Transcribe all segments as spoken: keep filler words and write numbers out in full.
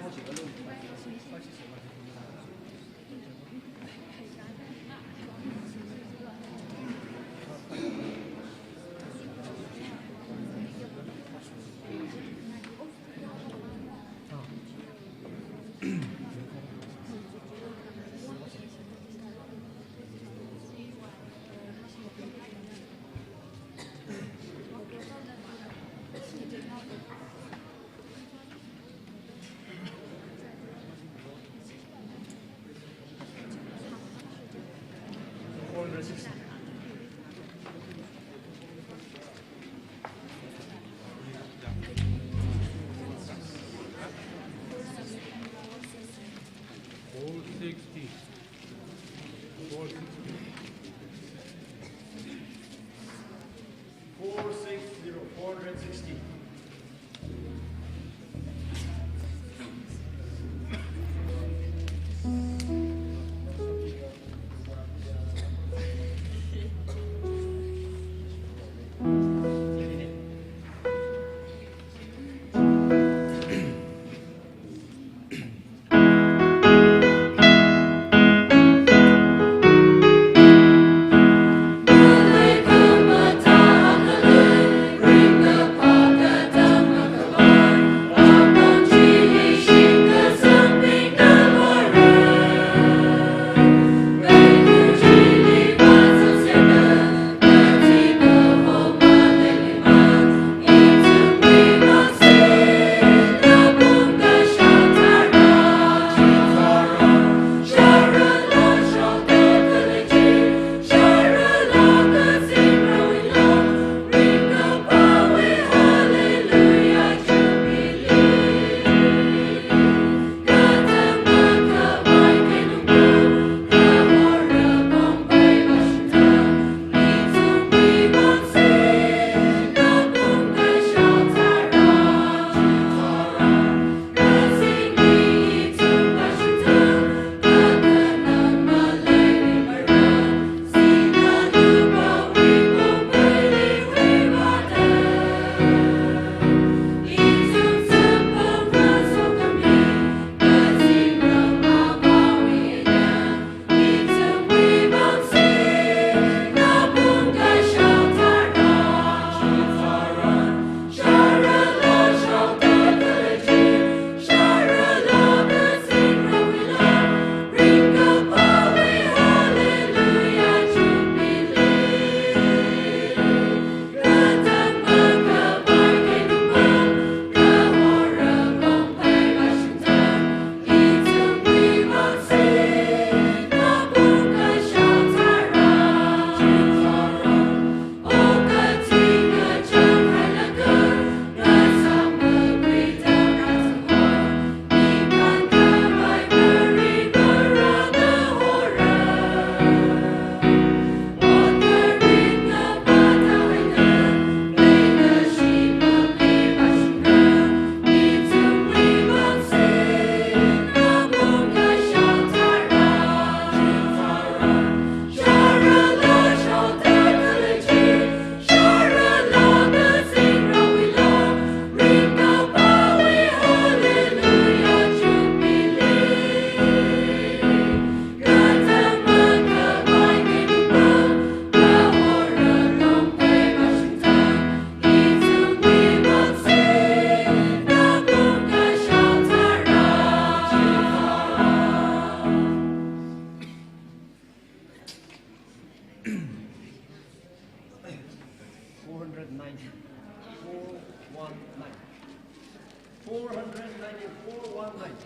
Four sixty. Four sixty. Four six zero, four hundred sixty. Four hundred ninety, four one nine. Four hundred ninety, four one nine.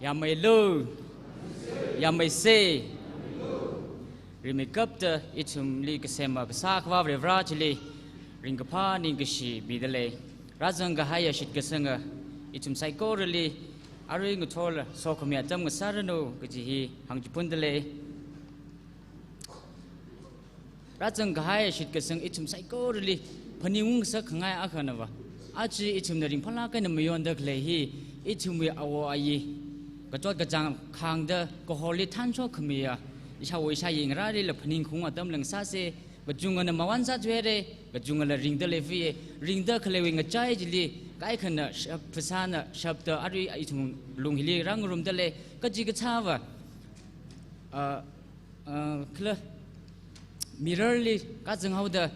Yāmeilu, yāmeisa. Rimeikapta ithumli kasema kasā Akhava Varivara chili ringkaphā ningkashi midalei. Rāzang kahaiya shitkasanga ithum saikorali arui ngathorla sokhami atam ngasāranu kaji hi hāngchiphundalei. Rāzang kahaiya shitkasang ithum saikorali phaningung ngasakngai akhanava, aja ithumna ringphālāk eina mayonda khalei hi ithumwui awo ayi, kachot kachāng khāngda kahorli thanshok khamiya ishāwo ishāyingarālila phaningkhaung atam ngasāsa. Kachungana mawan zathuira, kachungala ringda leifaya. Ringda khaleiwui ngachai chili kaikhana shap, phasāna shapta arui ithum lung hili rāngarumdalei. Kaji kathāva, ah, ah, kala mirror li kazang haoda,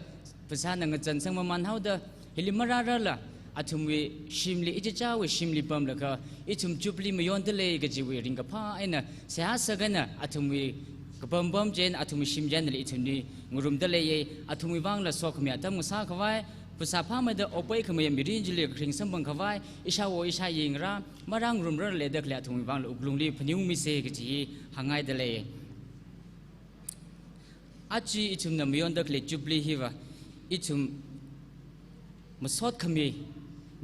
phasāna ngachānsang maman haoda, hili marārala athumwui shimli, ichichāwui shimli pamlaga ithum chupli mayondalei kajiwui ringkaphā eina seihā sākahai eina athumwui kapam pam chieina, athumwui shim chieinala ithumli ngarumdaleiya. Athumwui vangla sokhami atam ngasākhavai, phasā phāmeida opei khamayā mirin chili kharing samphangkhavai, ishāwo ishāyingarā marāngarumrarleda khalei athumwui vangla wuklungli phaningungmisa kaji hi hāngngaidalei. Aja ithumna mayonda khalei Jubilee hiva ithum masot khami,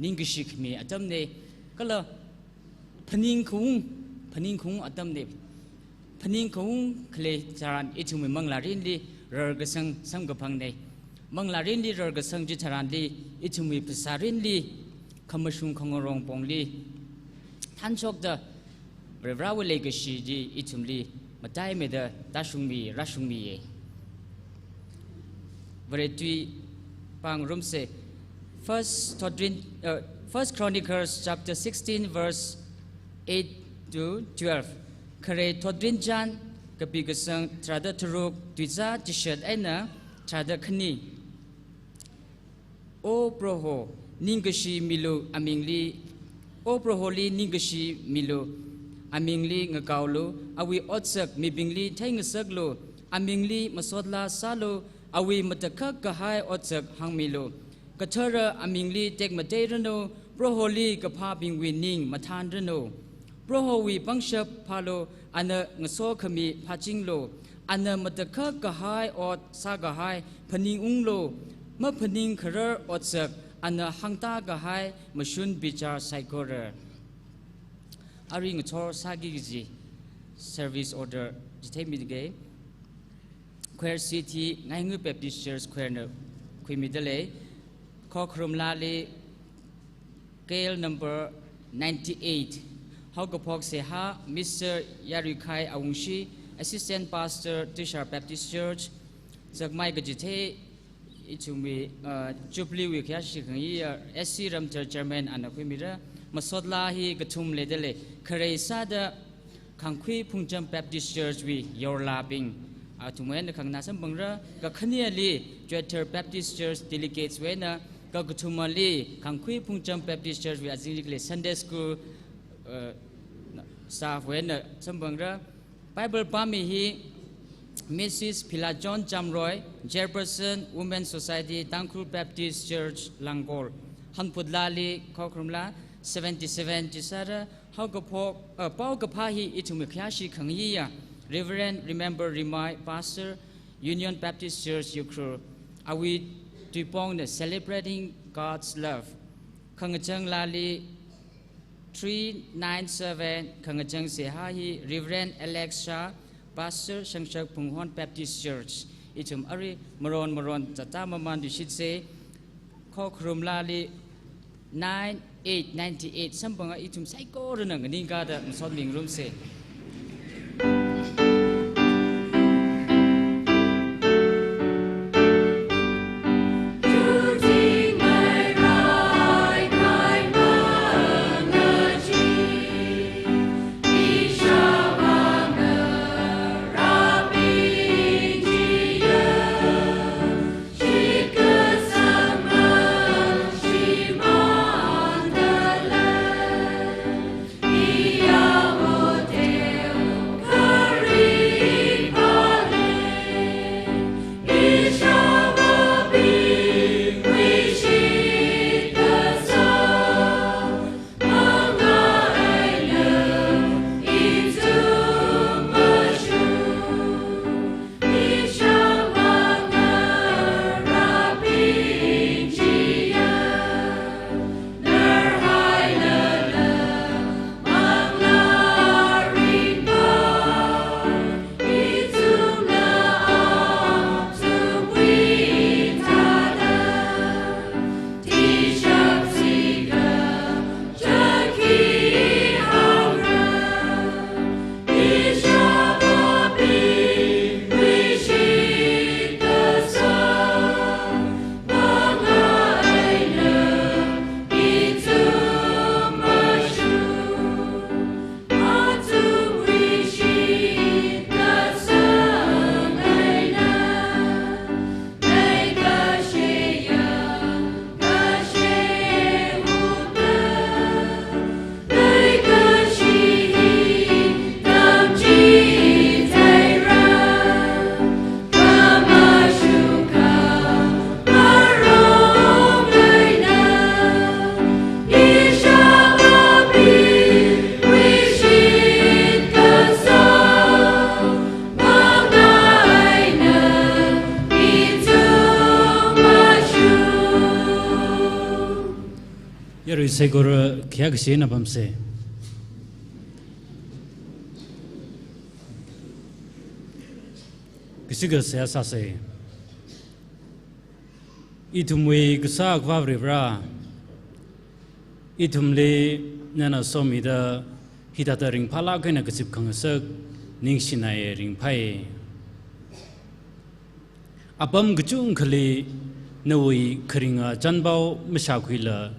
ningkashi khami atamna, kala phaningkhaung, phaningkhaung atamna. Phaningkhaung khalei tharan ithumwui manglārinli rarkasang samkaphangna. Manglārinli rarkasang chitharanli ithumwui phasārinli, khamashung khangarong pongli thanshokta Varivarawui leikashi chi ithumli mataimeida tāshungmi, rāshungmiya. Vare tui pāngarumsa. First Thotrin, uh, First Chronicles chapter sixteen, verse eight to twelve. Khare Thotrinchān kapi kasang tharāda tharuk, tuizā chishat eina tharāda khani. O Proho, ningkashi milu amingli. O Proholi ningkashi milu, amingli ngakaolu, awui otsak mibingli theingasaklu, amingli masotlā sālu, awui matakhak kahai otsak hāngmilu. Kathara amingli tekmateiranu, Proholi kaphābingwui ning mathānranu. Prohowui pangshap phālu, ana ngasokhami phāchinglu, ana matakhak kahai ot sākahai phaningunglu, maphaningkharar otsak ana hāngtā kahai mashun bichar saikora. Arui ngathor sāki kaji service order chitheimidalei. Choir seat hi Ngaingu Baptist Church choir na khuimidalei. Khokharum Lali K L number ninety-eight. Haokaphok seihā Mister Yaruikhai Awungshi, Assistant Pastor, Tushar Baptist Church. Zakmai kachithei ithumwui, uh, Jubilee wui khayāshi khangayi, uh, S C Ramthar Chairman ana khuimira. Masotlā hi kathum leidalei. Khare sāda Khangkhui Phungcham Baptist Church wui yorlābing, athumwui eina khangana samphangra. Kakhaneli Choithar Baptist Church delegates wui eina, kakathumali Khangkhui Phungcham Baptist Church wui azingli khalei Sunday School, uh, staff wui eina samphangra. Bible pāmi hi Missus Philachon Chamroy, Chairperson, Women Society, Tangkhul Baptist Church, Langol. Hanphut Lali, Khokharum Lā, seventy-seven chisāra. Haokaphok, uh, paokaphā hi ithumwui khayāshi khangayiya Reverend Remember Rimai, Pastor, Union Baptist Church, Ukhrul. Awui tuipongna Celebrating God's Love. Khangachang Lali three nine seven, khangachang seihā hi Reverend Alex Shah, Pastor, Shangshak Phunghon Baptist Church. Ithum arui maron maron zatda mamanluishitsa. Khokharum Lali nine eight ninety-eight samphanga, ithum saikorana nganingkāda masot mingarumsa. Saikora khayākashi eina pamsa. Kashika seihā sāsa. Ithumwui Kasā Akhava Varivara, ithumli nana somida hithāda ringphālāk eina kazip khangasak ningshinai, ringphai. Apam kachungkhali nawui kharinga chānpao mashākhuila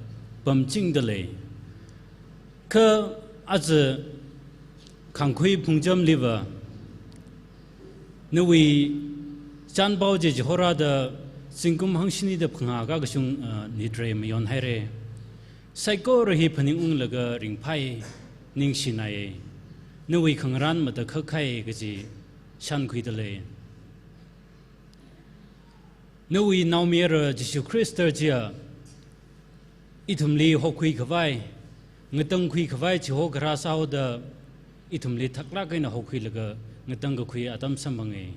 pamchingda lei. Kha aja Khangkhui Phungchamliva nawui chānpao chi chihorāda zingkum hangshinida phangā kakashung, ah, nitrei mayonhaira. Saikora hi phaningunglaga ringphai, ningshinai. Nawui khangarān matakhak kahai kaji shānkhuida lei. Nawui naomayara Jishu Khrista chiya ithumli hokhui khavai, ngatangkhui khavai chiho kharā sāhaoda ithumli thaklāk eina hokhuilaga ngatangkakhui atam samphanga.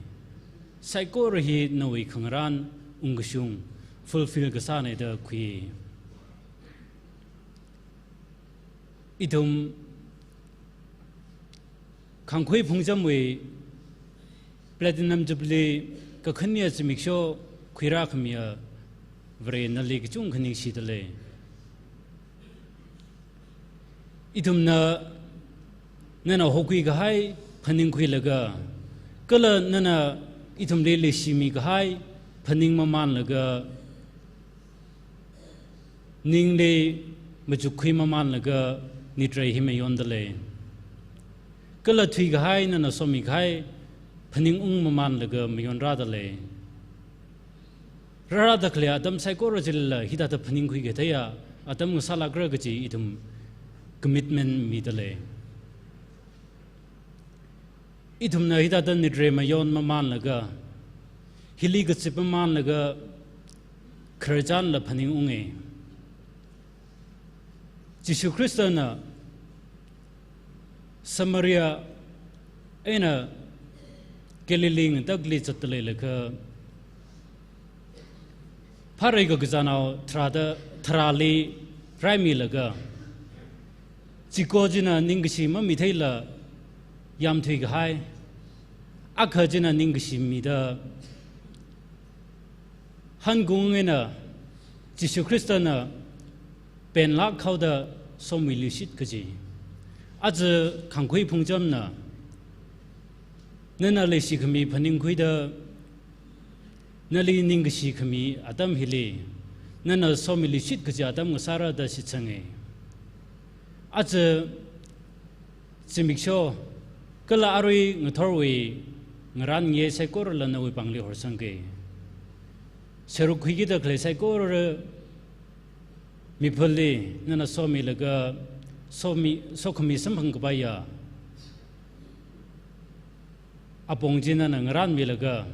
Saikora hi nawui khangarān ungkashung fulfill kasāna da khui. Ithum Khangkhui Phungchamwui Platinum Jubilee kakhane zimiksho khuirākhamiya Vare nali kachungkha ningshida lei. Ithumna nana hokhui kahai phaningkhuilaga, kala nana ithumli leishimi kahai phaningmamānlaga, ningli machukkhui mamānlaga nitrei hi mayonda lei. Kala thuikahai nana somi kahai phaningung mamānlaga mayonrāda lei. Rārāda khalei atam saikora chilila hithāda phaningkhui katheiya atam ngasālākra kaji ithum commitment mida lei. Ithumna hithāda nitrei mayon mamānlaga, hili kazip mamānlaga, khararchanla phaningunga. Jishu Khristana Samaria eina Galilee ngatakli zatda leilakha, pharei kakazānao tharāda, tharāli raimilaga, chiko china ningkashi mamitheila yamthui kahai, akha china ningkashi mida, hangung eina Jishu Khristana penlāk haoda somiluishit kaji. Aja Khangkhui Phungchamna nana leishikhami phaningkhuida, nali ningkashi khami atam hili nana somiluishit kaji atam ngasāra da shitsanga. Aja zimiksho kala arui ngathorwui ngarān nge saikorala nawui pāngli horsangga. Sāruk khuikida khalei saikora miphalli nana somilaga, somi, sokhami samphang kapaiya apong chi nana ngarānmilaga,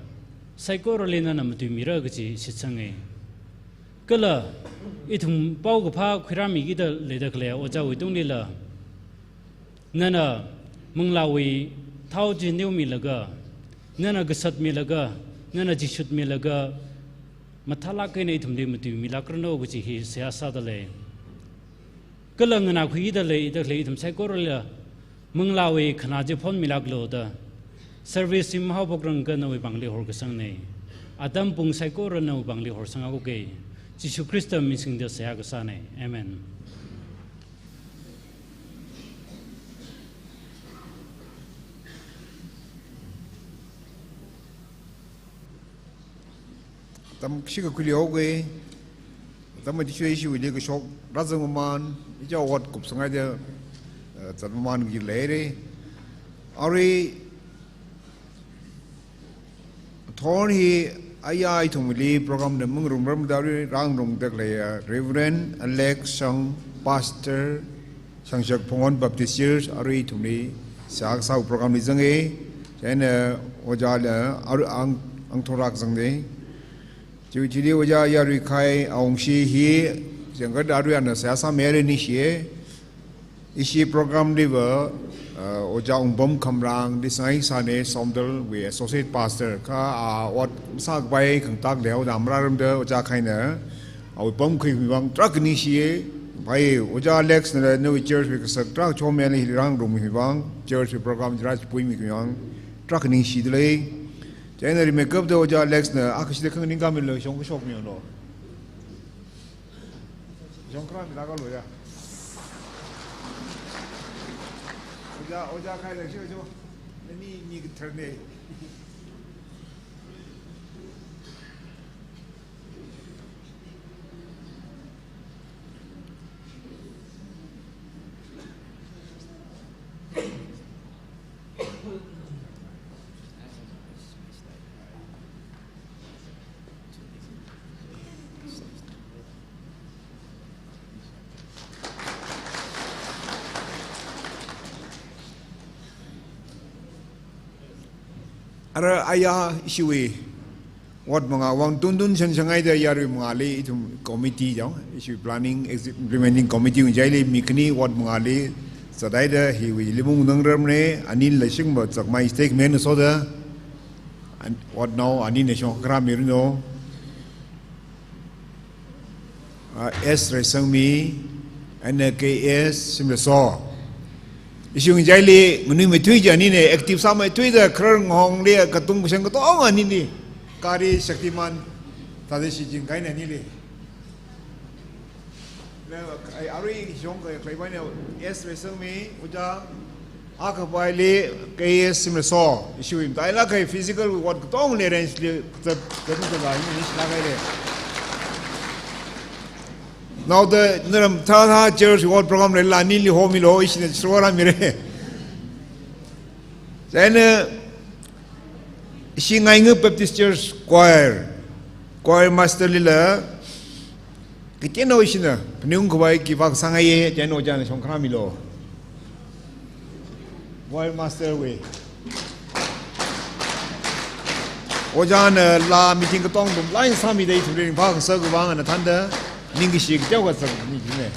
saikorali nana matuimira kaji shitsanga. Kala ithum paokaphā khuirāmikida leida khalei ojāwui tunglila, nana manglāwui thao chi neomilaga, nana kasatmilaga, nana chishutmilaga, mathālāk eina ithumli matuimilākranu kaji hi seihā sāda lei. Kala nganākhuida leida khalei ithum saikorala manglāwui khanā chi phonmilāklu da service hi mahaophokrangakha nawui pāngli horkasangna. Atam pung saikora nawui pāngli horsanghaoga. Jishu Khrista ming singda seihā kasāna. Amen. Atam kashika khuiluihaoga. Atam athishurda ishiwuili kashok rāzangmamān, ichā ot kupsanghai da, eh, zatmamān kaji leira. Arui thor hi aya ithumli program da mangarumrarmada arui rāngarumda khalei, eh, Reverend Alex Shang, Pastor, Shangshak Phungwon Baptist Church, arui ithumli seihā kasā program li zanga, chieina ojāla arui ang, angthor rākazangna. Chi, chili ojā yarui kahai awungshi hi, jangkat arui ana seihā sāmira ningshiya. Ishi program liva, uh, ojā Wungpam Khamrang, Disai Sane, Somdalwui Associate Pastor, kha, uh, ot masākapai khangatak leihaoda marārarmada ojā kahaina, awui pamkhuiwui vang tarākha ningshiya, Phai, Ojā Alex na nawui church wui kasak tarākha chomyali hi rāngarummi vang, church wui program chirā chipuimi vang, tarākha ningshida lei. Chieina rimeikapta Ojā Alex na, ah, kashida khanganing khamilo, shong kashokmilu. Shong kharā milaga lo ya. Ojā, Ojā khai la shi jo. Nani ni kathar ne. Ara aya ishiwui ward mangā vang tuntun shanshangaida yarui mangāli ithum committee jang, ishiwui planning, exec-, implementing committee wui ngachaili mi khani ward mangāli sādaida hiwui limung nang ramne, anila shingba chakmai stake men soda, an-, ward nao anina shong kharā miranu. Ah, S Reisangmi, and K S Shimlaso. Ishiwui ngachaili nganuimeithui chi anina active sāmeithuida kharar ngahongli katung kashang katonga anili. Kari Shaktiman, thāda shichin kahaina anili. Leo, ai, arui shong khalei paina S Reisangmi, Ojā, akha paili K S Shimlaso, ishiwui mataila khalei physical work katongli arrange li, zat, zat, zat, zat, ni shila kahaile. Naoda naram tha tha church work program leila anili homilo, ishina shruwa rāmire. Chieina, ishi Ngainga Baptist Church Choir, Choir Master lila, kateonao ishina, phaning khavai khipā sāngaiye, chieina Ojāna shong kharā milo. Choir Master wui. Ojāna laa meeting katong tum line sāmida ithumli ringphā kasā khavai ana thānda, ningkashi kateokha sāmi jine.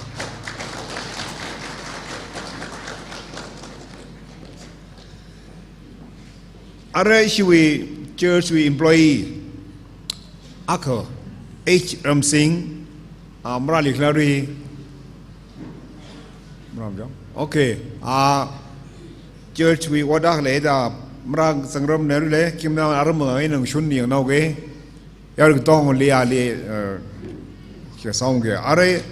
Ara ishiwui church wui employee akha H Ramsing, ah, marāli khala arui. Marāmajang. Okay. Ah, church wui ward akha leida marāzangramna aruile, khimna aram eina ngashun yangnaoke. Yarui katongli ali, eh, kya sāungke. Arui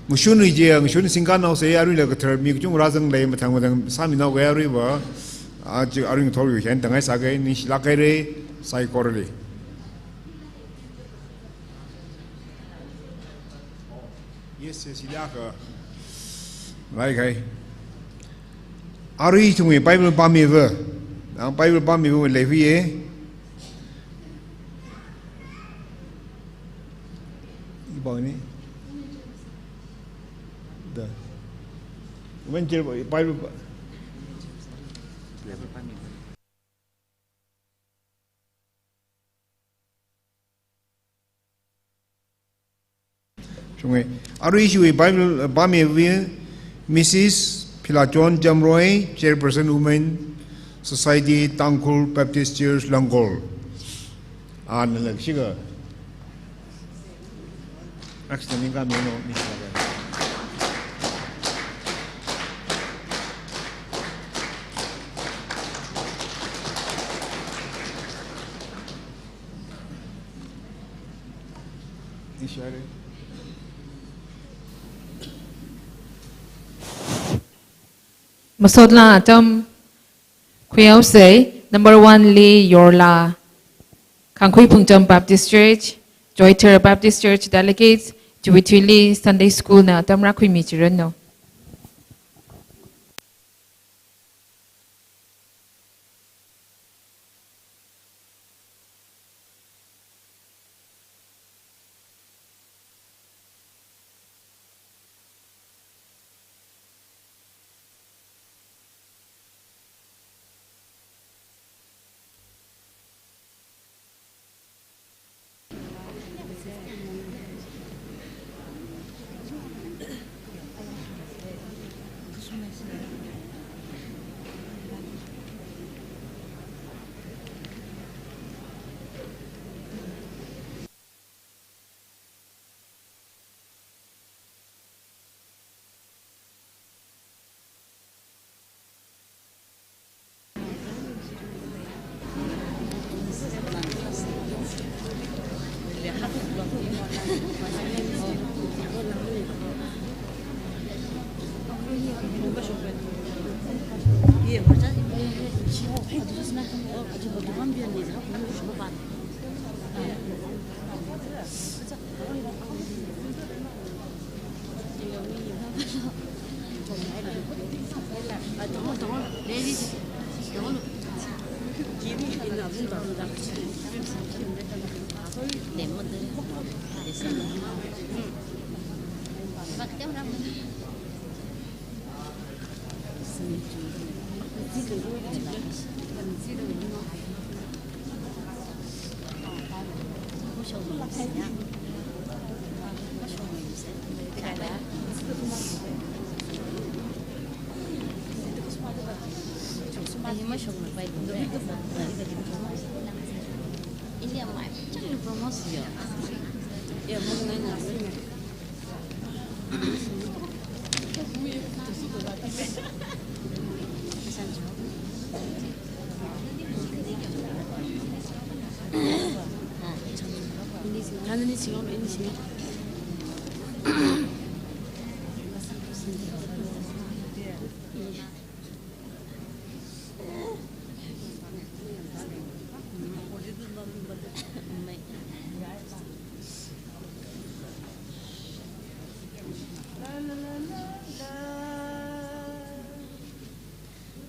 ngashun ri je, ngashun singkānhaosa, aruila kathar mi kachung rāzang lei, mathang mathang sāminaoke aruiva, ah, chi arui ngathor yu hen tangai sāke, ningshilāk haire, saikorali. Yes, yes, ilāk ha. Lai khai. Arui ithumwui Bible pāmiva. Nang Bible pāmiva leihuiye. Ibang ni. Da. When Bible pa-, Shunge. Arui ishiwui Bible, uh, pāmiva Missus Philachon Jamroi, Chairperson Women Society, Tangkhul Baptist Church, Langol. Ana leikashika. Action ni kami no, ni kami. Masotla atam khuihaosei, number one li yorla, Khangkhui Phungcham Baptist Church, Joythar Baptist Church delegates, chiwui thuili Sunday School na atam rākhuimi chiranu. Ini mashokna pai. Ini amai chang promotion. Ya, mau nanya sih.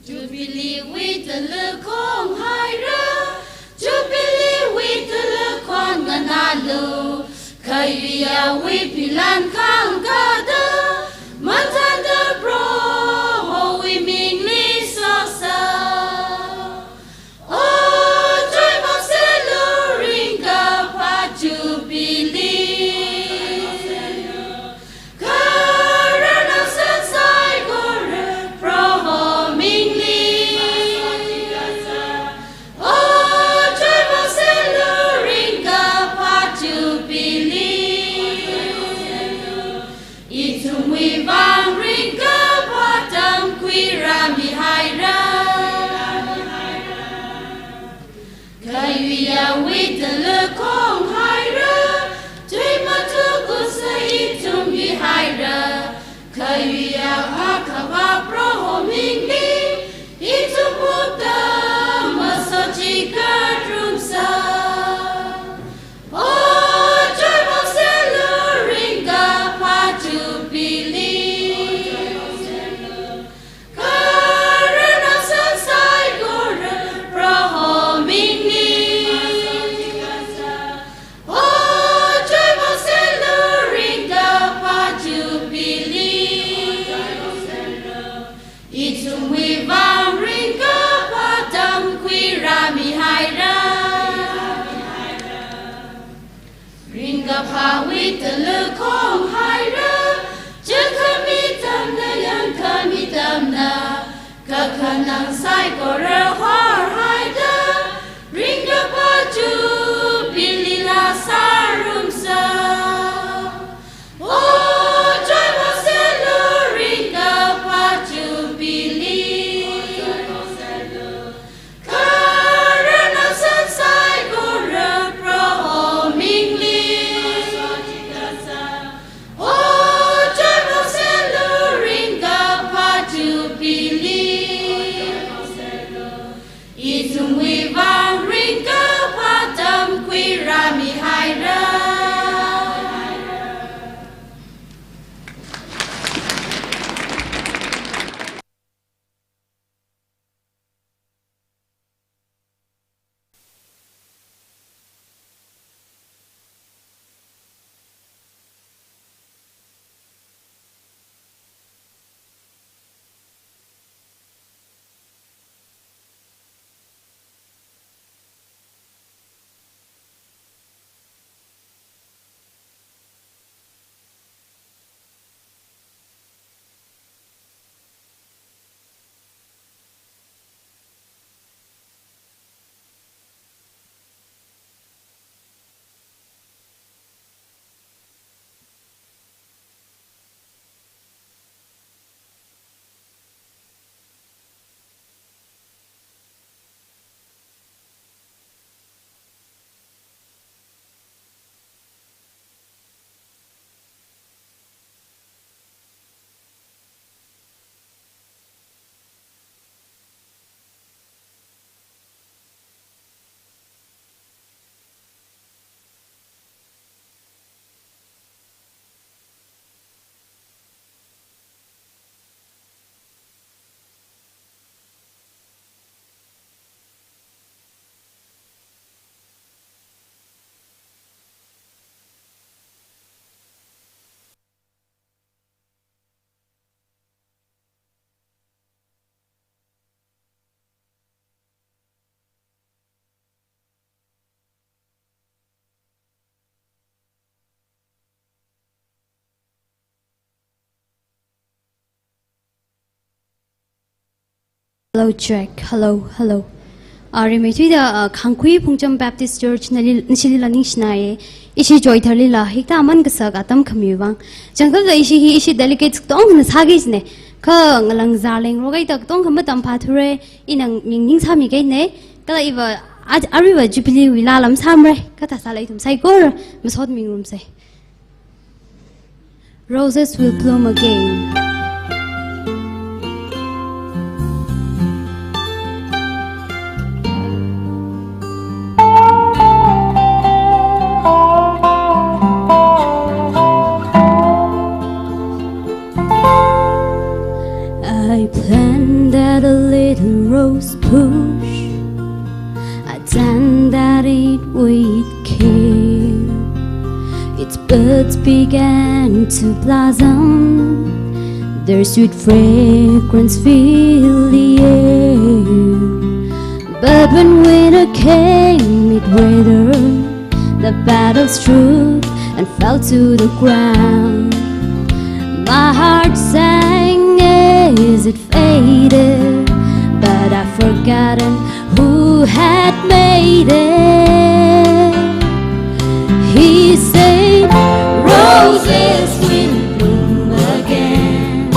Jubilee wui tala khong haira, Jubilee wui tala khong nganalu, khayuiya wui pilan khangkada, mathāda Prohowui mingli sosa. O, joy mong selu ringkaphā Jubilee. Khararnao san saikora Proho mingli. O, joy mong selu ringkaphā Jubilee. Ithumwui vang ringkaphā tamkhuirāmi haira. Khayuiya wui tala khong haira, tui matukusa ithum mihaira. Khayuiya Akhavā Proho mingli, ithum uta masochikatrum sa. O, joy mong selu ringkaphā Jubilee. Khararnao san saikora Proho mingli. O, joy mong selu ringkaphā Jubilee. Ithumwui vang ringkaphā tamkhuirāmi haira. Ringkaphāwui tala khong haira, chākhami tamna, yangkhami tamna, kakhanang saikora horhaida, ringkaphā Jubilee la sārumsa. O, joy mong selu ringkaphā Jubilee. Khararnao san saikora Proho mingli. O, joy mong selu ringkaphā Jubilee. Hello, check. Hello, hello. Ah, rimeithuida, ah, Khangkhui Phungcham Baptist Church nali, nashilila ningshinaiye. Ishi Choitharlila hikathā aman kasak atam khami vang. Changkhala ishi hi, ishi delegates katongna sāki jine. Kha ngalāng zārleng rogaida katongkha matamphāthure, ina ning ningsāmikaine. Kala iva, a-, aruiva Jubilee wui lālam sāmare. Kathā sālala ithum saikora masot mingarumse. Roses will bloom again. I planted a little rose bush. I tended it with care. Its buds began to blossom. Their sweet fragrance filled the air. But when winter came, it withered. The petals drooped and fell to the ground. My heart sang as it faded, but I've forgotten who had made it. He said, "Roses will bloom again.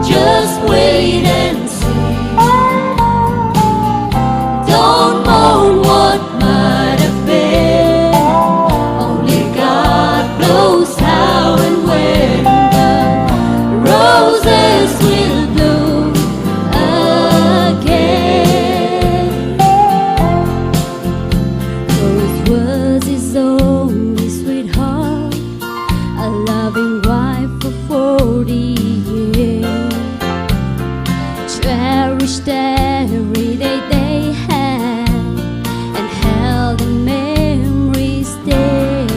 Just wait and see. Don't mourn what might have been. Only God knows how and when the roses will bloom again." Rose was his only sweetheart, a loving wife for forty years. Cherished every day they had, and held the memories dear.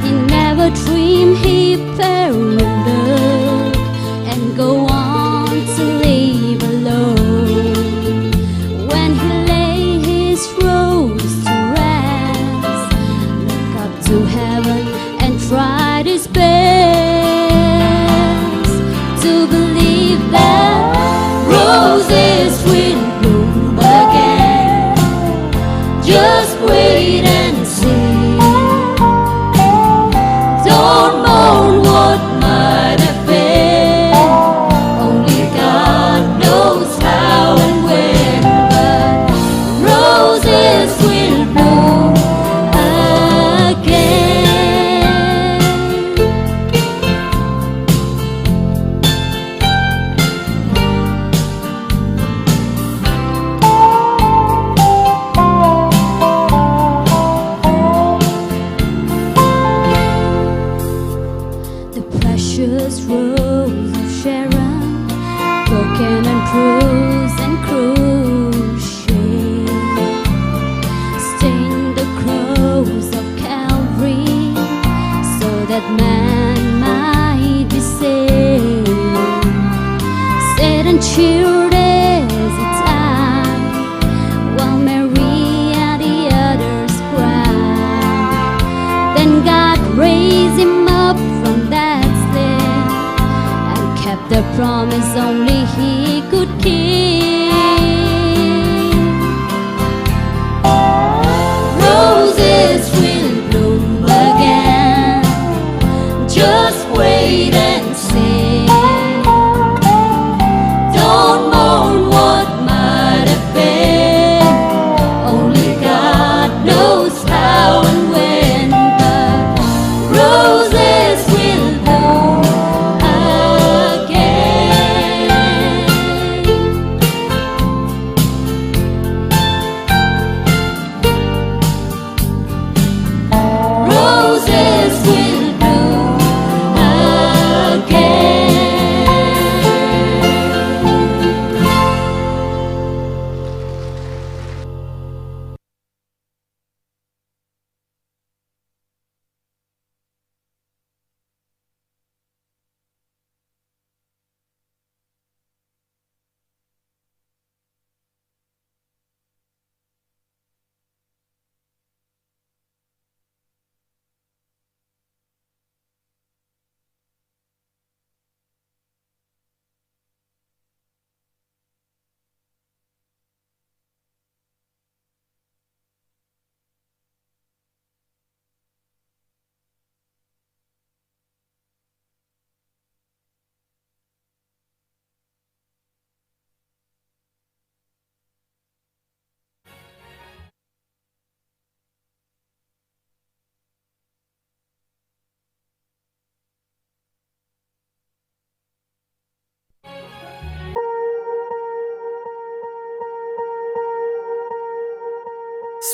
He never dreamed he'd pair with love and go on to live alone. When he lay his rose to rest, look up to heaven and tried his best to believe that roses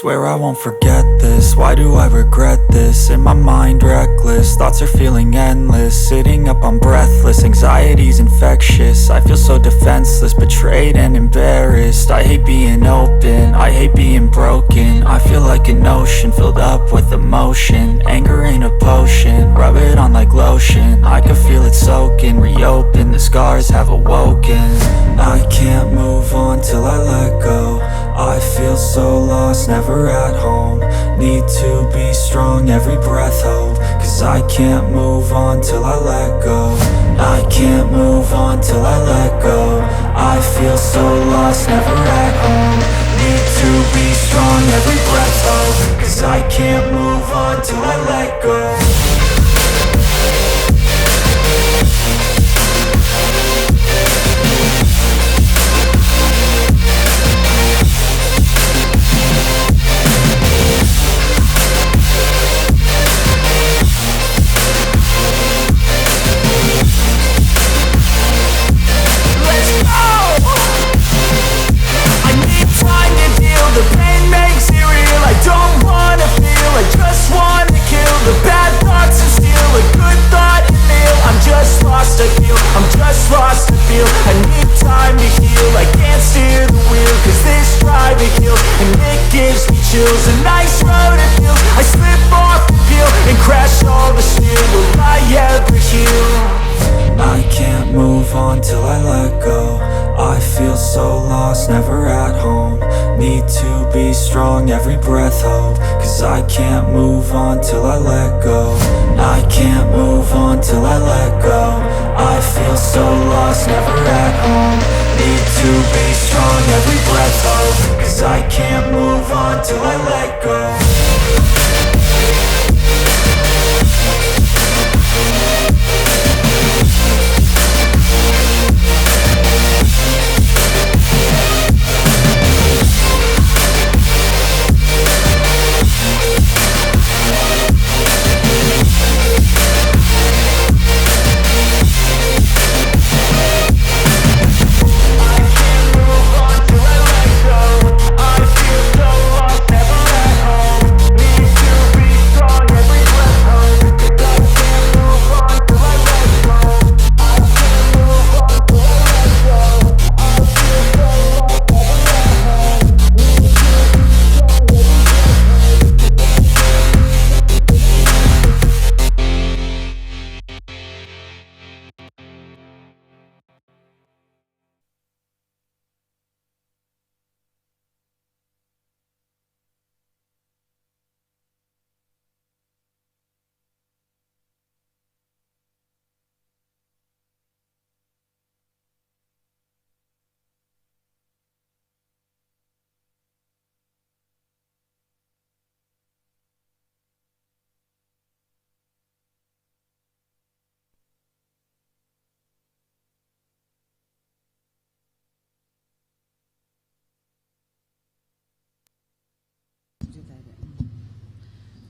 Swear I won't forget this. Why do I regret this? In my mind, reckless. Thoughts are feeling endless. Sitting up, I'm breathless. Anxiety's infectious. I feel so defenseless, betrayed and embarrassed. I hate being open. I hate being broken. I feel like an ocean filled up with emotion. Anger ain't a potion. Rub it on like lotion. I can feel it soaking. Reopen. The scars have awoken. I can't move on till I let go. I feel so lost, never at home. Need to be strong, every breath hope. 'Cause I can't move on till I let go. I can't move on till I let go. I feel so lost, never at home. Need to be strong, every breath hope. 'Cause I can't move on till I let go. Let's go! I need time to deal. The pain makes it real. I don't wanna feel. I just wanna kill the bad thoughts and steal a good thought and live. I'm just lost, I feel. I'm just lost, I feel. I need time to heal. I can't steer the wheel, 'cause this drive it kills, and it gives me chills. A nice road to feel. I slip off the peel and crash all the steel. Will I ever heal? I can't move on till I let go. I feel so lost, never at home. Need to be strong, every breath hope. 'Cause I can't move on till I let go. I can't move on till I let go. I feel so lost, never at home. Need to be strong, every breath hope. 'Cause I can't move on till I let go.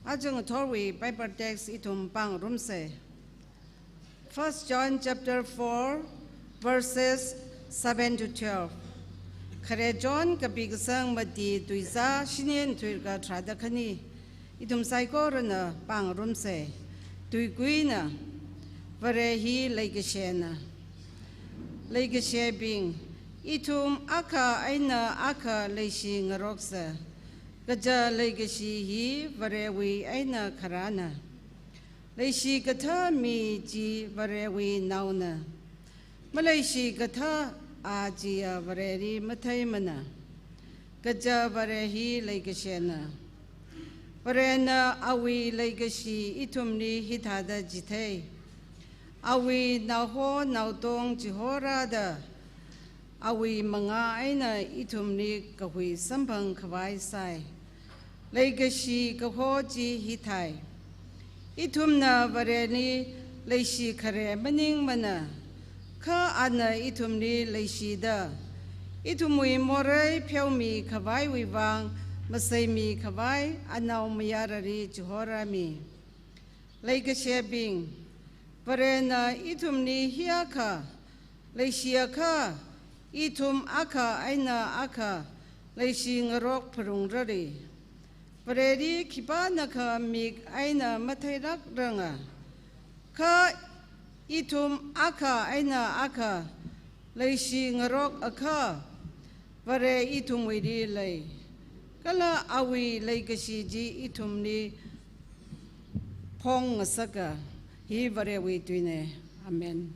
Aja ngathorwui Bible text ithum pāngarumsa. First John chapter four, verses seven to twelve. Khare John kapi kasang mati tuizā shinin thuilaga tharāda khani. Ithum saikorana pāngarumsa. Tuikuina, Vare hi leikashina. Leikashibing, ithum akha eina akha leishi ngaroksa. Kaja leikashi hi Varewui eina kharāna. Leishikathā mi chi Varewui naona. Maleishikathā a chiya Vareli matheimana. Kaja Vare hi leikashina. Varena awui leikashi ithumli hithāda chithei. Awui naoho naotong chihorāda, awui mangā eina ithumli kahui samphang khavai sai. Leikashi kaho chi hithai. Ithumna Vareli leishi khare maningmana, kha ana ithumli leishida, ithumwui morei pheomi khavaiwui vang maseimi khavai anaomayarali chihorāmi. Leikashibing, Varena ithumli hiakha leishiakha, ithum akha eina akha leishi ngarok pharungrali. Vareli khipānakha mik eina matheilākranga, kha ithum akha eina akha leishingarokakha, Vare ithumwuili lei, kala awui leikashi chi ithumli phongngasaka. Hi Varewui tuina. Amen.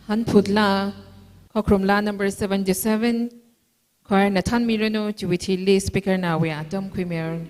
Hanphut laa, khokharum laa number seventy-seven, choir na thanmiranu, chiwui thili speaker nawui atam khuimiranu.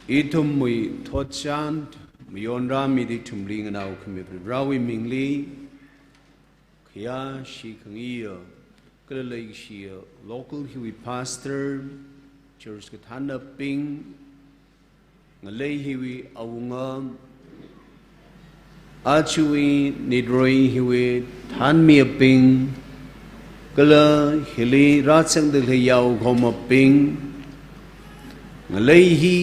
Ithumwui thotchan mayonrāmida ithumli nganaokhami Varewui mingli, khayāshi khangayi kala leishiya local hiwui pastor, church kathānnabing, ngalei hiwui awunga, ajawui nitroi hiwui thanmiyabing, kala hili rāzangda khalei yaokahomabing, ngalei hi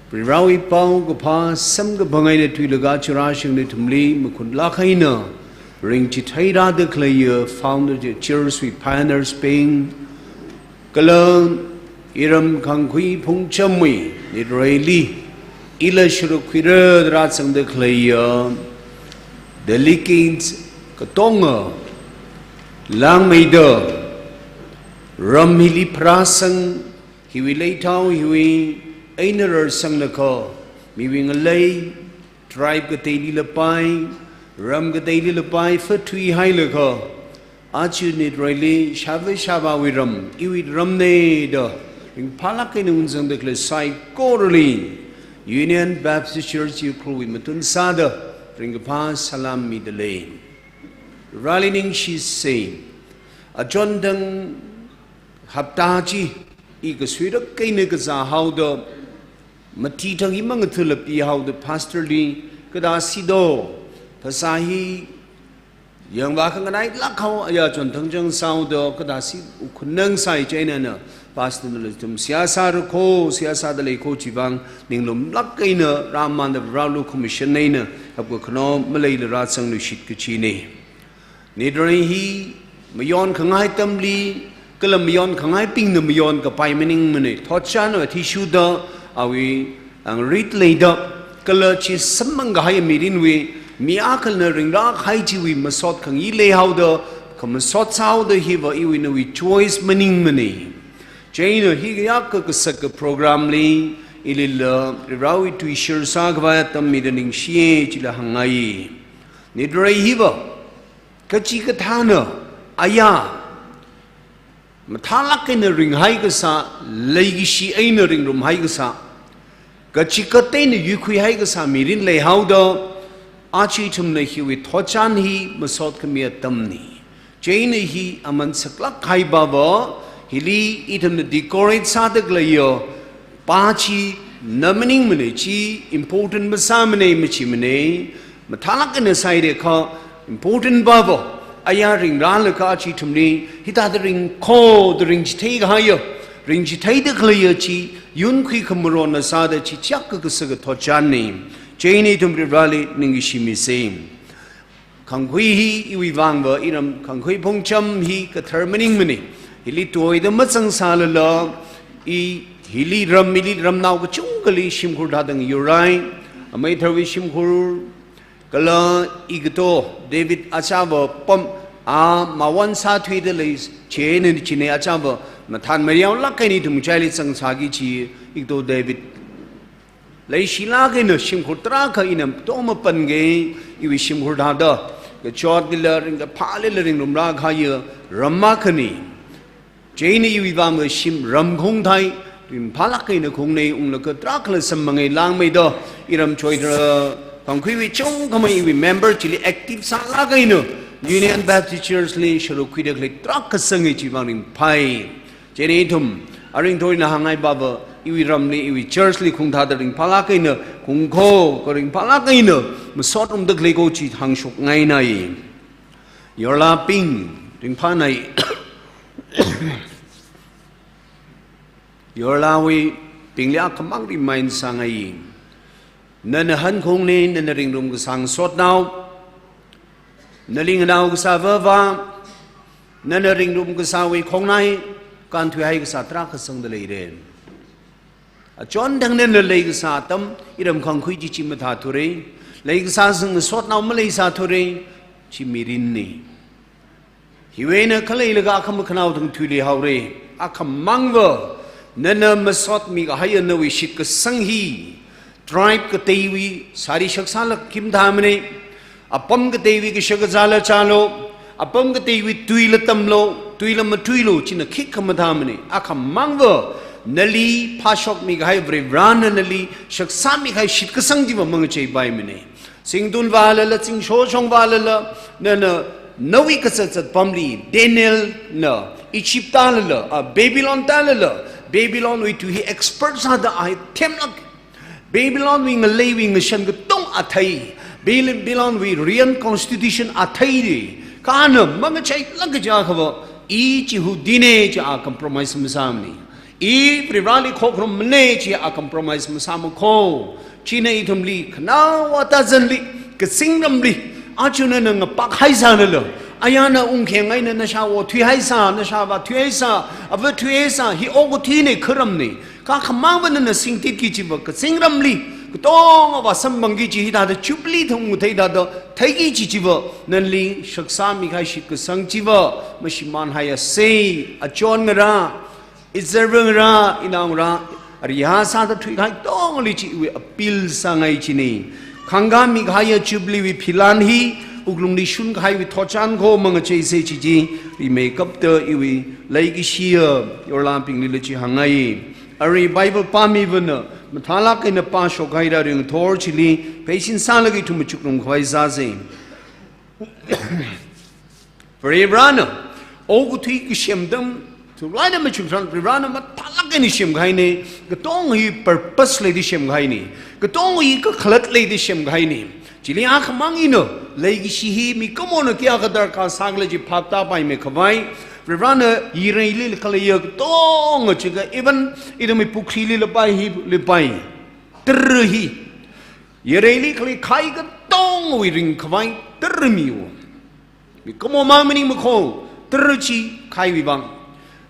Varewui paokaphā samkaphang eina tuilaga churāshungda ithumli makhutlāk eina ringchitheirāda khaleiya founder church wui pioneers bing, kala iram khangkhui phungchamwui nitroili ila sharuk khuira da rāzangda khaleiya delegates katonga, langmeida ram hili pharāsang, hiwui leithao hiwui eina rarsanglaga, miwui ngalei, tribe kateili lapai, ram kateili lapai, phathuihailaga, aja nitroili shāva shāvāwui ram, iwui ramna da Ringphālāk eina ungzangda khalei saikorali Union Baptist Church Ukhrulwui matun sāda ringkaphā salam midalei. Rali ningshi sei. Achon thang hapta chi i kasuirak eina kazā haoda, mati thang i mangathula pihaoda pastorli, kathāsi do, phasā hi yangvā khanganai lāk hao, aya chon thang chang sāhaoda, kathāsi ukhunang sai chieina na, pastorna ithum seihā sāra kho, seihā sādalei kho chivang, ninglumlāk eina rāmanda rālu commission eina, hapkakhano maleila rāzangluishit kachina. Nitrei hi mayon khangai atamli, kala mayon khangaibingna mayon kapai maningmana. Thotchanva athishurda awui ngangrit leida, kala chi samphang kahai mirinwui, mi akhala ringrā kahai chiwui masot khangi leihaoda, khamasot sāhaoda hiva iwui nawui choice maningmana. Chieina hi kayākha kasaka programli, ilila, Varewui tui share sākhavai atam mida ningshiya chila hāngngai. Nitrei hiva, kachikathāna, aya, mathālāk eina ringhai kasā, leikashi eina ringrumhai kasā, kachikat eina yuikhuihai kasā mirin leihaoda, aja ithumna hiwui thotchan hi masot khami atamna. Chieina hi aman saklāk kahai bava, hili ithumna decorate sāda khaleiya, pa chi na maningmana, chi important masāmana, machimana, mathālāk eina sāhaira kha important bava, aya ringrālaga aja ithumli, hithāda ringkhoda ringchithei kahaiya, ringchitheida khaleiya chi, yunkhui khamaronna sāda chi chiyākha kasaka thotchanna. Chieina ithum Vareli ningshi misei. Khangkhui hi iwui vangva iram Khangkhui Phungcham hi kathar maningmana. Hili tuida mazangsālala, i hili ram, hili ramnao kachungkhali shimkhur thāda ngayurai. Amei Tharwui shimkhur, kala igato David achāva pam, a, mawan sāthuida lei, chieina chieina achāva, mathan mayaolāk eina ithum ngachaili zangsāki kachi, igato David. Leishilāk eina shimkhur tarākha ina toma pangei, iwui shimkhur thāda, kachotlila ringkaphālila ringrumrā kahaiya ram akhana. Chieina iwui vangva shim ram khungthai, ringphālāk eina khungna, unglaga tarākhala samphanga langmeida, iram Choidra Khangkhuiwui chungkhamei iwui member chili active sālāk eina, Union Baptist Churchli sharuk khuida khalei tarākha sanga chivang ringphāi. Chieina ithum, aringthoina hāngngai bava, iwui ramli, iwui churchli khungthāda ringphālāk eina, khungkho, kha ringphālāk eina, masotrumda khalei kho chi hāngshokngainai. Yorlabing, ringphānai. Yorlawui bingli akhamang remind sāngai. Nana hankhungna, nana ringrum kasā ngasotnao, nali nganao kasā vava, nana ringrum kasāwui khongnai, kānthuihai kasā tarākha sangda leira. Achon thang nana leikasā atam, iram Khangkhui chi chi mathāthura, leikasā sing ngasotnao maleisāthura, chi mirinna. Hiwui eina khaleilaga akhama khanao thang thuiluihaora. Akhamangva, nana masotmi kahaiya nawui shitkasang hi, tribe kateiwui sāri shaksāla khim thāmana. Apam kateiwui kashakazāla chālu, apam kateiwui tuila tamlu, tuila matuilu, china khikha mathāmana. Akhamangva, nali phāshokmi kahai Varivarana nali shaksāmi kahai shitkasang chiva mangacheipaimana. Singtun vālala, zingshoshong vālala, nana nawui kazatzat pamli, Danielna, Egypt tālala, a, Babylon tālala, Babylonwui tui hi expert sāda a themlāk. Babylonwui ngaleiwui ngashan katonga a thei. Bal-, Babylonwui written constitution a thei. Kha ana mangacheilāk kaja khava, i Jihudina chi a compromise masāmana. I Varivarali khokharummana chi a compromise masāma kho. China ithumli khanao ata zanli, kazingramli, aja nana ngapak haisālala, ayana ungkhengaina nashāwo thuihaisā, nashāva thuihaisā, ava thuihaisā, hi okathuina kharamna. Kha khamangva nana singtitki chiva kazingramli, katongava samphangki kachi hithāda Jubilee thang theithāda, theiki kachi chiva, nali shaksāmi kahai shitkasang chiva, mashimānhaisa, achon ngarā, izarva ngarā, inao ngarā, ariha sāda thuikahai katongli chi iwui appeal sāngai china. Khangkāmi kahaiya Jubileewui philan hi, wuklungli shunkahaiwui thotchan kho mangacheisei chi chi, rimeikapta iwui leikashiya yorlābinglila chi hāngngai. Arui Bible pāmivana mathālāk eina pāshokhaira ringthor chili, pheisin sālaga ithum machukngarumkhavai sāsei. Varivarana okathui kasem atam, thulaida machuk tharan Varivarana mathālāk eina semkahaina, katonga hi purpose leida semkahaina, katonga hi kakhalat leida semkahaina. Chili akhamang eina leikashi hi mikumona kayākha darkar sākhala chi phaptāpaimeikhavai, Varivarana yareili khaleiya katonga chika, even ithumwui pukhrili lapai, hili pai, tara hi, yareili khalei khai katongawui ringkhavai tara miwo. Mikumo mang maningmakho, tara chi khaiwui vang.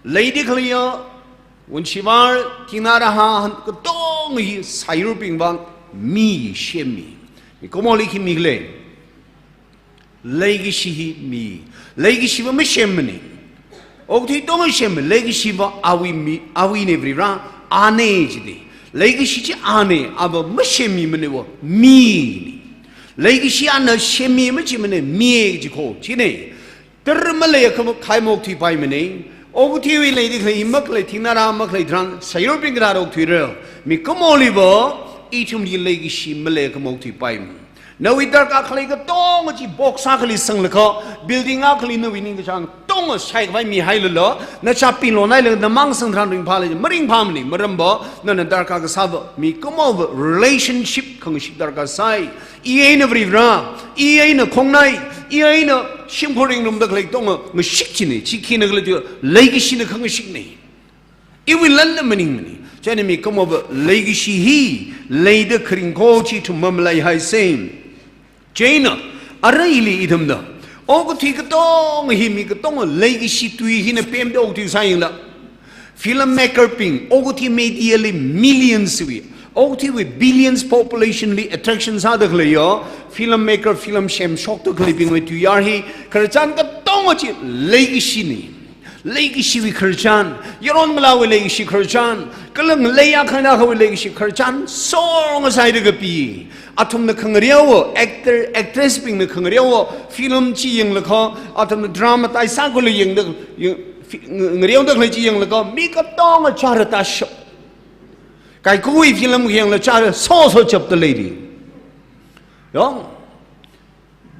Leida khaleiya, wunshivār, thingna rahā, han katonga hi sāyurbing vang mi semmi. Mikumoli khi mikhala? Leikashi hi mi. Leikashiva masemmana. Okathui katonga semma, leikashiva awui mi, awuina, Varivara ana jida. Leikashi chi ana, ava masemmimanava, mina. Leikashi ana semmi machimana, mi jikho, china. Tara maleiakha khaima okthuipaimana. Okathuiwui leida khalei hi makhalei, thingna rahā makhalei tharan, sāyurbing kathāda okthuira? Mikumoliva ithumli leikashi maleiakha okthuipaimana. Nawui darkar khalei katonga chi box akhali sanglaga, building akhali nawui ningkachāng katonga shaikhavai mihailala, nachapee lonhailaga namang sangtharan ringphālei, maringphāmana, maramva nana darkar kasāva mikumova relationship khangashik darkar sāi. I eina Varivara, i eina khongnai, i eina shimkhur ringrumda khalei katonga ngashik china, chi khina khala chiakha leikashina khangashikna. Iwui lanla maningmana. Chieina mikumova leikashi hi leida kharing kho chi ithum mamalaihaisei. Chieina, aruili ithumna okathui katonga hi mi katonga leikashi tui hina pemda okathui sāyangla, filmmaker bing, okathui mediali millions wui, okathuiwui billions population li attraction sāda khaleiya filmmaker, film semshokda khaleibingwui tuiyār hi khararchan katonga chi leikashina. Leikashiwui khararchan, yaron ngalāwui leikashi khararchan, kala ngalei akha eina akhawui leikashi khararchan, song aside kapi. Athumna khangareowa, actor, actress bingna khangareowa film chi yanglaga, athumna drama tai sākhuilaga yangda, yang, fi-, ng-, ngareoda khalei chi yanglaga, mi katonga chara tashap. Kaikhawui film yangla chara soso chapda leili. Yong.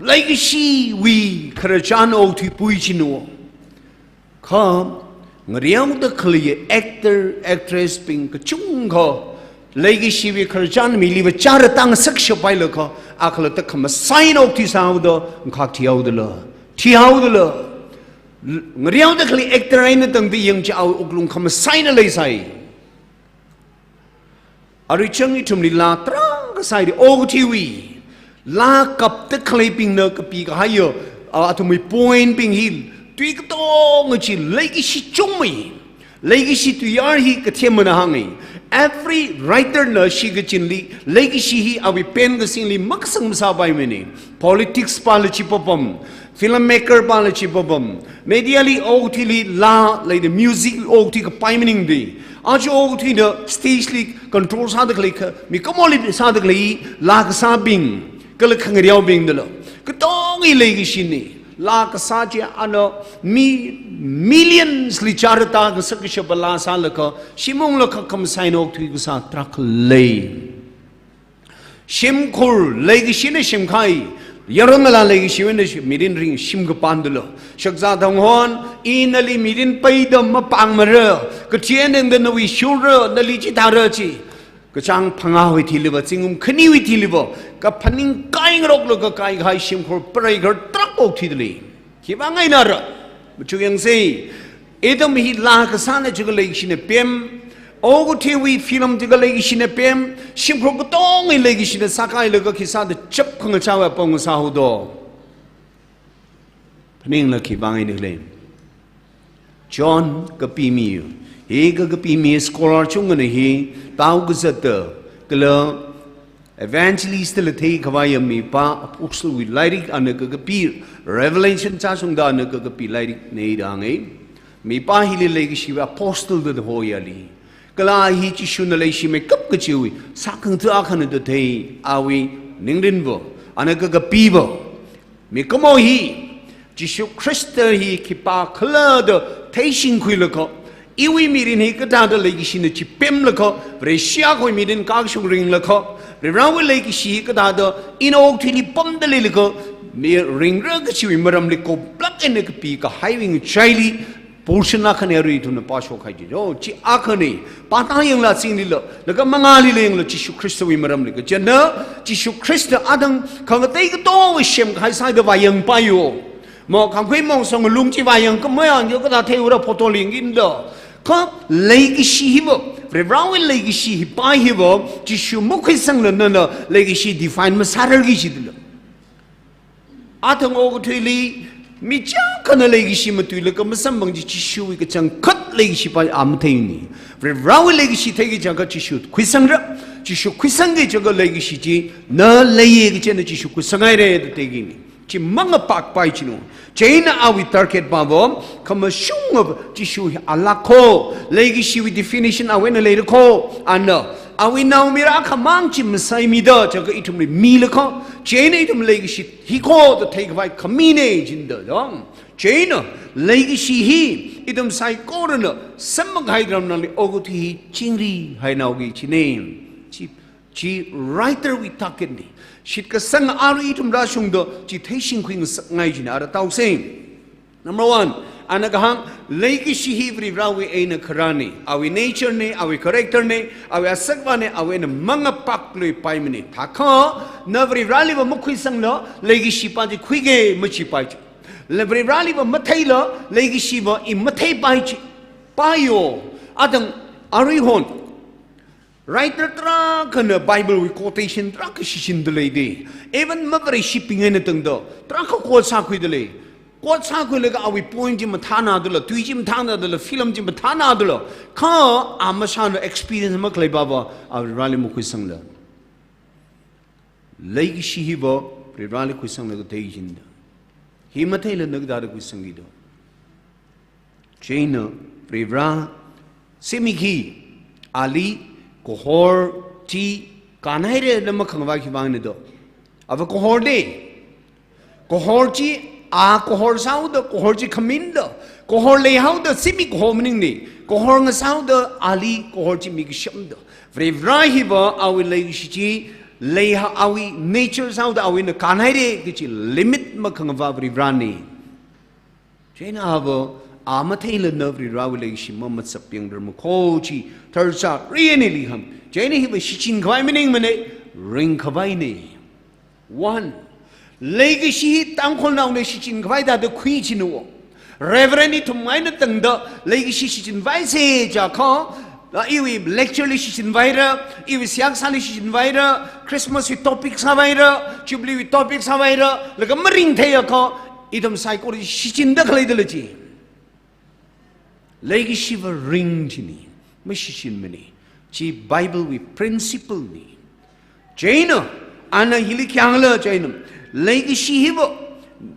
Leikashiwui khararchan okathui pui chino. Kha ngareoda khalei actor, actress bing kachungkha leikashiwui khararchan miliva chara tang sakshapailaga, akhalatta khamasai eina okthui sāhaoda, ngakhak thihaodala, thihaodala. Ngareoda khalei actor eina tangda yang chi awui wuklung khamasai eina leisai. Aruichang ithumli laa tarākha sāhaida, okathuiwui laa kapda khaleibingna kapikahaiya, a, athumwui point bing hi, tui katonga chi leikashi chungmei. Leikashi tuiyār hi kathemana hānga. Every writer na shikachinli leikashi hi awui pen kasingli makasang masāpaimana. Politics pala chi papam, filmmaker pala chi papam, mediali okathuili laa leida, music okathui kapai maningda, aja okathuina stage li control sāda khalei kha, mikumoli sāda khalei laa kasābing, kala khangareobingdala, katonga hi leikashina. Laa kasā chi ana mi millions li chara tang kasakshapa laa sālaga, shim unglaga khamasai eina okthui kasā tarākha lei. Shimkhur leikashina semkahai, yaron ngalā leikashiwui eina shi-, mirin ring shim kapandala. Shakzā Thonghon, i nali mirin peida mapāngmara, kathien eina nawui shurra, nali chithāra chi. Kachāng phangāwui thiliva, zingkum khaniwui thiliva, kaphaning kai ngaroklaga kaikahai shimkhur pareikhar tarākha okthuidalei. Khivang eina ra, machuk yangsei, ithum hi laa kasāna chiakha leikashina pem, okathuiwui film chiakha leikashina pem, shimkhur katonga hi leikashina sākahailaga khi sāda chap khangachāwui apong sāhaodo? Phaningla khivang eina khalei. John Kapimi, hi ka Kapimi scholar chungana hi, pao kazata, kala evangelist la theikhavaiya mipā, apostle wui lairik ana kakapi, Revelation chāshungda ana kakapi lairikna da hānga. Mipā hili leikashiwui apostle da hoyali. Kala hi Jishuna leishimeikap kachiwui sākhangatha akhana da thei, awui ningrinva, ana kakapiva. Mikumo hi, Jishu Khrista hi khipākhala da theishingkhuilaga, iwui mirin hi kathāda leikashina chipemlaga, Vareshi akhawui mirin kakashung ringlaga, Varivarawui leikashi hi kathāda ina okathuili pamda leilaga, miringra kachiwui maramli koplāk eina kapikahaiwui ngachaili, portion akhana arui ithumna pāshokhai chi. Oh, chi akhana, pātā yanglu zinglila, laga mangālila yanglu Jishu Khristawui maramli. Kachāngna, Jishu Khrista athang khangatei katongwui semkahai sāda vāyangpaiyo. Mo, khangkhui mong song lung chi vāyangkhamei aja kathā theiura photo lingin da. Kha leikashi hiva, Varivarawui leikashi hipa hiva, Jishu makhuisangla nana leikashi define masārarki jidala. Athang okathuili, mi chiyākhana leikashi matuilaga masamphang chi Jishuwui kachangkhat leikashipa a matheini. Varivarawui leikashi theiki chāngkha Jishu khuisangra, Jishu khuisangki chāngkha leikashi chi, na leiya kachina Jishu khuisanghaira da theikini. Chi mangapakpai china. Chieina awui target pava, khamashunga Jishu hi alākho, leikashiwui definition awui eina leilakho, ana, awui naomayara akhamang chi masaimida, chāngkha ithumli milakho, chieina ithum leikashi hiko da theikhavai khamina jida dong. Chieina, leikashi hi, ithum saikorana, samphangkahai tharan nali okathui hi chingrihainaoki china. Chi, chi writer wui target na. Shitkasang arui ithum rāshungda, chi theishingkhui ngasakngai china, ara taose. Number one, ana kahāng, leikashi hi Varivarawui eina kharāna, awui nature na, awui character na, awui asakva na, awui eina mangapakluipaimana. Thākha, na Varivaraliva makhuisangla, leikashipa chi khuiki machipai chi. La Varivaraliva matheila, leikashiva i matheipai chi. Paiyo, athang aruihon. Writer tarākhana Bible wui quotation tarākha shichinda leida. Even ma-Vareshibing eina tangda, tarākha quote sākhuida lei. Quote sākhuilaga awui point chi mathānadala, tui chi mathānadala, film chi mathānadala. Kha a masāna experience makhalei pava, a Varivarali makhuisangla. Leikashi hiva, Varivarali khuisanglaga thei jida. Hi matheila na kathāda khuisangki da. Chieina, Varivara, simi khi, ali, kahor chi, kānhaira da makhangavai khivang na da. Ava kahor da. Kahor chi, a kahor sāhaoda, kahor chi khaminda. Kahor leihaoda, simi kahor maningna. Kahor ngasāhaoda, ali, kahor chi mikasham da. Varivara hiva, awui leikashi chi, leiha awui nature sāhaoda, awui eina kānhaira, kachi limit makhangava Varivarana. Chieina ava, a matheila na Varivarawui leikashi mamachap yangrar makho chi, tharcha ri eina liham. Chieina hiva shichinkhavai maningmana, ringkhavaina. One, leikashi hi Tangkhulnaona shichinkhavai thāda khui china. Reverend ithum eina tangda, leikashi shichinvaisa jiakha, la iwui lecture li shichinvaira, iwui seihā kasāli shichinvaira, Christmas wui topic sāvaira, Jubilee wui topic sāvaira, laga maringtheiakha, ithum saikora shichinda khaleidala chi. Leikashiva ring china, mashichinmana. Chi Bible wui principle na. Chieina, ana hili khi hāngla chieina, leikashi hiva,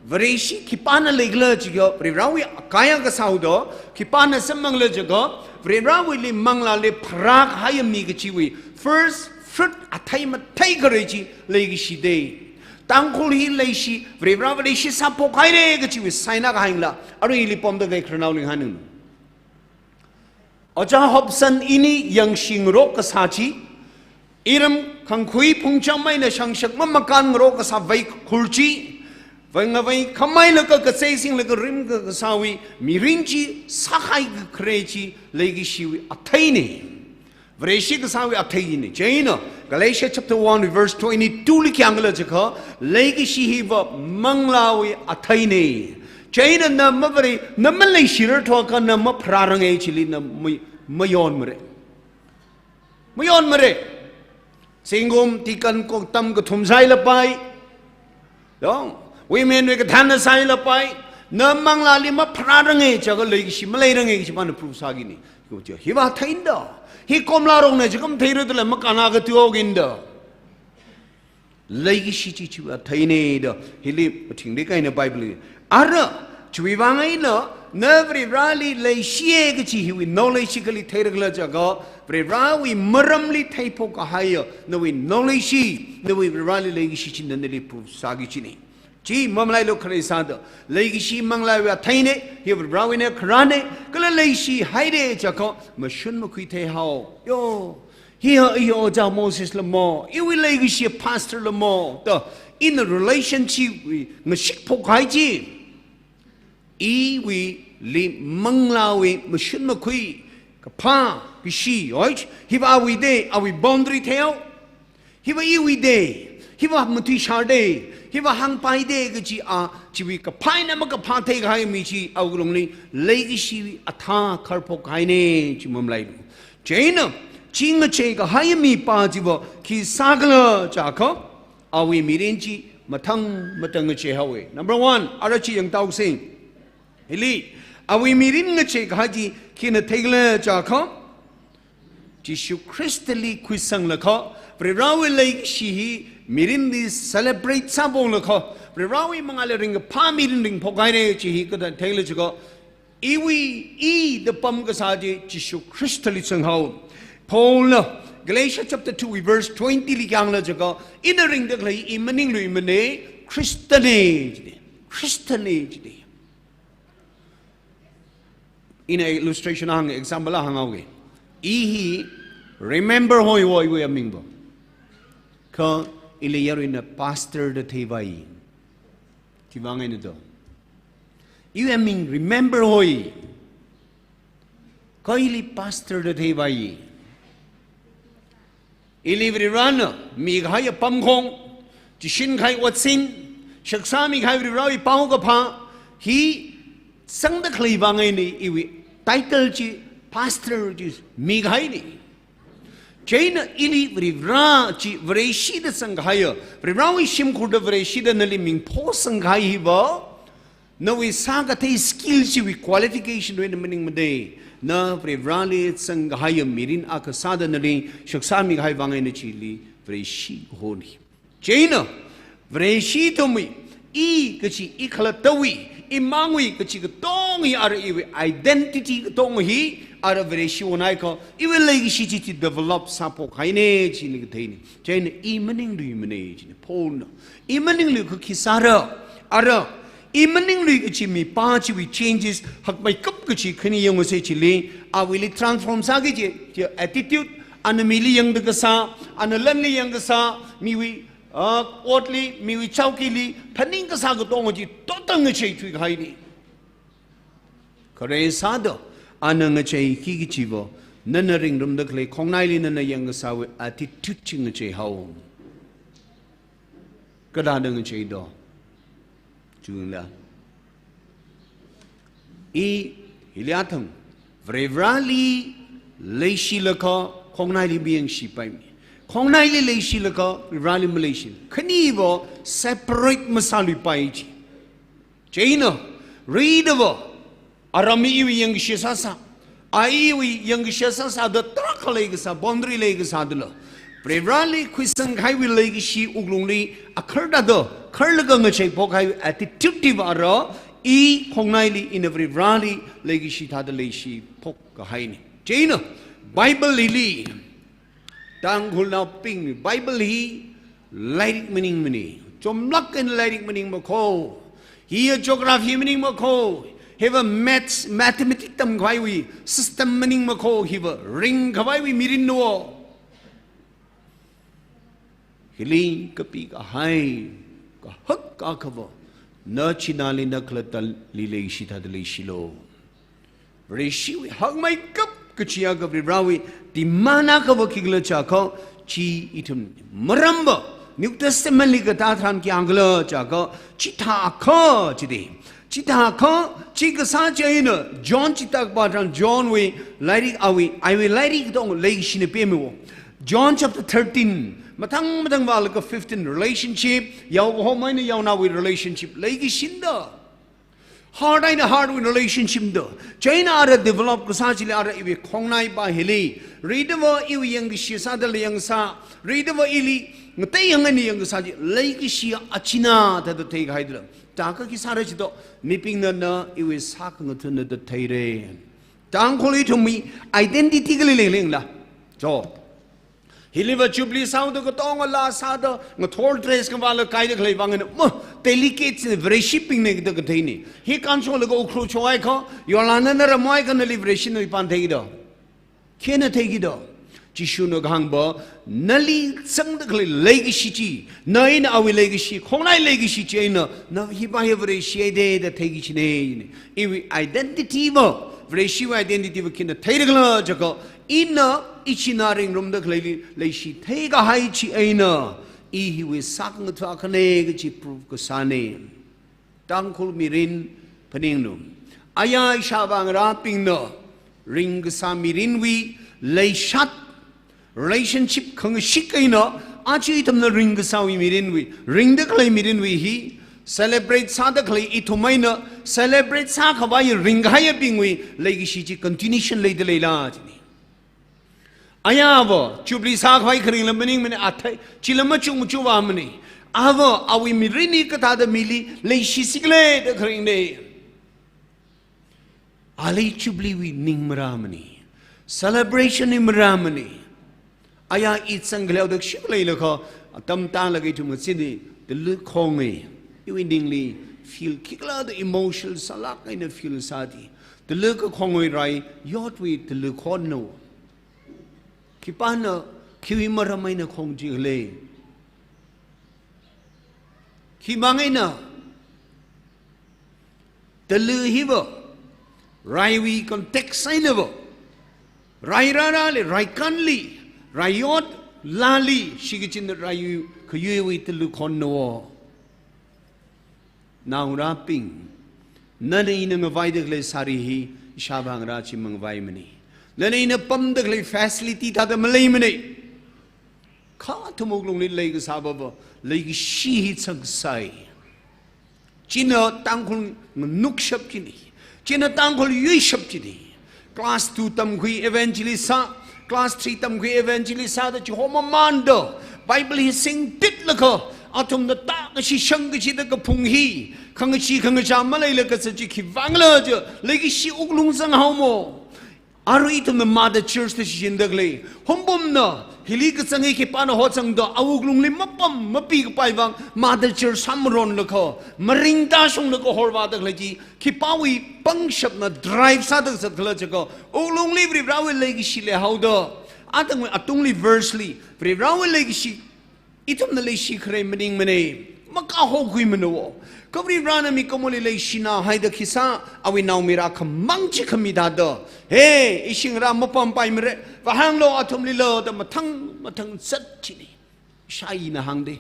Vareshi khipāna leikhala jiakha, Varivarawui akaya kasā haoda, khipāna samphangla jiakha, Varivarawuili manglāli pharākahai mi kachiwui, first fruit athei mathei kharei chi, leikashi da. Tangkhul hi leishi, Varivara Vareshi sāphok haira kachiwui sign akha hāngla, arui hili pamda kahai khararnaoli hāngning. Ojā Hobson ini yangshi ngarok kasā chi, iram khangkhui phungcham eina shangshak mamakān ngarok kasā vaikhur chi, vai ngavai khamei laga kazei singlaga rim ka-, kasāwui mirin chi, sākahai kharei chi, leikashiwui atheina. Vareshi kasāwui atheina. Chieina, Galatians chapter one verse twenty-two li khi hāngla jiakha, leikashi hiva manglāwui atheina. Chieina na mavare, na maleishirar thuakha na mapharāranga chili na ma-, mayonmara. Mayonmara. Zingkum, deacon, koktam kathum sālapai. Dong, women wui kathāna sālapai. Na manglāli mapharāranga jiakha leikashi maleiranga kachi pāna proof sākina. Hiva atheina da. Hi komlarongna jiakha matheira dala makāna katuihaoki da. Leikashi chi chiwui atheina da, hili mathingri kahaina Bible li. Ara, chiwui vang eina, na Varivarali leishiya kachi hiwui knowledge chi kali theirakhala jiakha, Varivarawui maramli theiphok kahaiya, nawui knowledge chi, nawui Varivarali leikashi chi nali proof sāki china. Chi mamalailu khare sāda, leikashi manglāwui atheine, hi Varewui eina kharāne, kala leishihaire jiakha, mashun makhui theihao. Yo, hi ha i ojā Moses lamo, iwui leikashi pastor lamo, da, in a relationship wui ngashik phokhai chi. Iwuili manglāwui mashun makhui, kaphā, kashi, oi, hiva awui de, awui boundary theo. Hiva iwui de, hiva matui shar de, hiva hāngpai de kachi a, chiwui kaphā eina makaphā theikahai mi chi awui wuklungli leikashiwui athā kharphok kahaine chi mamalailu. Chieina, chi ngachei kahai mipā chiva khi sākhala jiakha, awui mirin chi mathang mathang ngachei haowe. Number one, ara chi yangtausi. Hili, awui mirin ngachei kahai chi khina theikhala jiakha, Jishu Khristali khuisanglaga, Varewui leikashi hi mirinli celebrate sāphoklaga, Varewui mangāli ringkaphā mirin ringphok kahaire chi hi kathāda theikhala jiakha, iwui, i da pam kasā chi Jishu Khristali zanghao. Paulna Galatians chapter two verse twenty li khi hāngkhala jiakha, ina ringda khalei i maninglui mane, Khristane jide. Khristane jide. Ina illustration hāng, example hānghaoge. I hi remember hoi hoi iwui aming va. Kha ili yaruina pastor da theivai. Khiwui vang eina do. Iwui aming remember hoi. Kha ili pastor da theivai. Ili Varena mikahai apamkhong, chishin kahai otsin, shakzā mikahai Varewui paokaphā, hi sangda khalei vang eina iwui title chi pastor chi mikahaine. Chieina ili Vare chi Vareshi da zangkahaiya, Varewui shimkhurda Vareshi da nali ming phosangkahai hiva, nawui sākathei skill chiwui qualification wui eina maningmade, na Vareli zangkahaiya mirin akha sāda nali shakzā mikahai vang eina chili Vareshi kahone. Chieina, Vareshi ithumwui, i kachi i khalattawui, imangwui kachi katonga hi ara iwui identity katonga hi, ara Vareshi onhaikha, iwui leikashi chi chi develop sāphok kahaine chili katheine. Chieina i maninglui mane chine, Paulna. I maninglui kha khi sāra, ara, i maninglui kachi mipā chiwui changes, hakmeikap kachi khani yanguse chili, awuili transform sāki kachi, chi attitude, ana mili yangda kasā, ana lanli yang kasā, miwui, ah, otli, miwui chaokili, phaning kasā katonga chi, totally ngachei thuikahaine. Khare sāda, ana ngacheiki kachiva, nana ringrumda khalei khongnaili nana yang kasāwui attitude chi ngachei hao. Kathāda ngachei do? Chungla. I, hili athang, Vareli leishilaga khongnaili mayangshi paimi. Khongnaili leishilaga Vareli maleishi. Khaniva separate masāluipai chi. Chieina, ridava, aram iwui yangkashi sāsā, a iwui yangkashi sāsāda tarākha leikasā, boundary leikasādala, Vareli khuisangkahaiwui leikashi wuklungli, akharda do, kharlaga ngachei phokhaiwui attitude hiva ara, i khongnaili ina Vareli leikashi thāda leishi phok kahaine. Chieina, Bible hili, Tangkhulnaobing, Bible hi lairik maningmane. Chomlāk eina lairik maningmakho. Hi geography maningmakho. Hiva maths, mathematics tamkhavaiwui system maningmakho. Hiva ringkhavaiwui mirinwo. Hili kapikahai, kahak akhava, na chināli na khalattali leishi thāda leishilo. Vareshiwui hakmeikap kachi akha Varewui demand akhava khikhala jiakha chi ithum maramva New Testament li katā tharan khi hāngkhala jiakha chithākha chide. Chithākha chi kasā chieina John chithākpa tharan Johnwui lairik awui, awui lairik katonga leikashina pemwo. John chapter thirteen, mathang mathang vālaga fifteen relationship, yaokahom eina yaonaowui relationship leikashina da. Heart eina heart wui relationship da. Chieina ara develop kasā chili ara iwui khongnaipā hili. Ridava iwui yangkashi sāda leiyang kasā. Ridava ili ngatei hāng eina yang kasā chi. Leikashi achinā thāda theikahaidala. Thākha khi sāra chi do. Mibingna na iwui sākhangathana da theire. Tangkhul ithumwui identity kali leinglengla. So, Hiliva Jubilee sāhaoda katonga laa sāda, ngathor dress kavāla kaida khalei vang eina, ma, delicate sina Vareshibingna da katheina. Hi kansholaga Ukhrul shohaikha, yorlana na ramhaikha nali Vareshi nawui pān theikida. Khina theikida. Jishuna kahāngva, nali zangda khalei leikashi chi, na eina awui leikashi, khongnai leikashi chi eina, na hiva hi Vareshi haida da theiki kachina. Iwui identity va, Vareshiwui identity va khina theida khala jiakha, ina ichina ringrumda khalei leishi theikahai chi eina, i hiwui sākhangatha akhana kaji proof kasāna. Tangkhul mirin phaninglu. Aya ishāvā ngarābingna ringkasā mirinwui leishat, relationship khangashik eina, aja ithumna ringkasāwui mirinwui, ringda khalei mirinwui hi, celebrate sāda khalei ithum eina, celebrate sākhavai ringkahaiyabingwui leikashi chi continuation leida leila jina. Ayava, Jubilee sākhavai kharingla maningmana, athei, chila machuk machukvāmana. Ava, awui mirin hi kathāda mili leishisi khala da kharingna. Ali Jubilee wui ning marāmana. Celebration hi marāmana. Aya i zangkhaleoda shim leilakha, atam tālaga ithum ngachini, tala khongwui, iwui ningli feel khikhala da emotional sālāk eina feel sāda. Tala kakhongwui rai, yotwui tala khonna. Khipāna, khiwui maram eina khong chi khala. Khimang eina, tala hiva, raiwui context einava, rai rārali, rai kanli, rai yot lali, shikachin rai yu, khayuiwui tala khonna. Naongarābing, nana ina ngavaida khalei sari hi, ishāvā ngarā chi mangavaimana. Nana ina pamda khalei facility thāda maleimana. Kha athum wuklungli leikasāva va, leikashi hi zangsai. China Tangkhul nganukshap china. China Tangkhul yuishap china. Class two tamkhui evangelist sā, class three tamkhui evangelist sāda chihomamanda, Bible hi singtitlaga, athumna tākashi shangkachida kaphung hi, khangachee khangachā maleila kazat chi khivangla chi, leikashi wuklung zanghaomo. Arui ithumna mother church da shichinda khalei, Hungpungna, hili kazang hi khipāna hozangda, awuklungli mapam mapikapai vang, mother church sāmaronlaga, maringda shunglaga horvāda khalei chi, khipāwui pangshapna drive sāda kazat khala jiakha, wuklungli Varivarāwui leikashi leihaoda, atangwui atungli verse li, Varivarāwui leikashi, ithumna leishi kharei maningmana, makahokhuimanao. Kha Varivarāna mikumoli leishina haida khisā, awui naomayara khamang chi khami thāda. He, ishi ngarā mapampaimara, vāhānglu athumlila da mathang, mathang zat china. Ishāyina hāngda.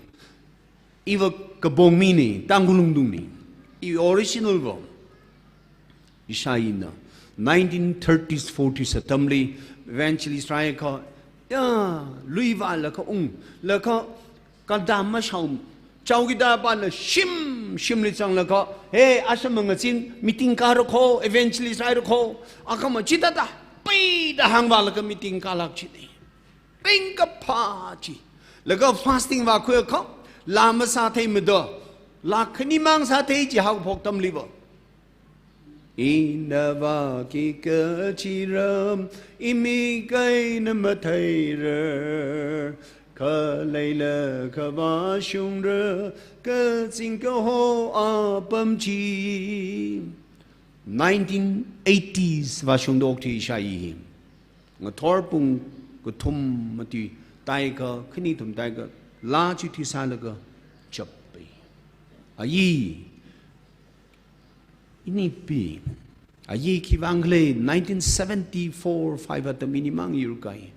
Iva Kabong mina, Tangkhul Lungdungna. I original va. Ishāyina. Nineteen thirties, forties atamli, evangelist rāhaiakha, ya, lui vālaga unglaga, kaldam mashao, chowkidar pana shim, shimli zanglaga, he, asam mangazin, meeting kāra kho, evangelist rāra kho, akhama chithāda, peida hāngvālaga meeting kālāk china. Ringkaphā chi. Laga fasting vākhuiakha, laa masātheimada, laa khanimang sāthei chi haophok atamli va. Ina vāki kachira, imik eina matheira, khaleila khavā shungra, kazing kaho apam chi. Nineteen eighties vāshungda okthui ishāyi hi. Ngathor pung kathum mati tāikha, khani thum tāikha, laa chi thisālaga chappai. Ayi, ini pi. Ayi khivang khala nineteen seventy-four five atam ini mang yurkai.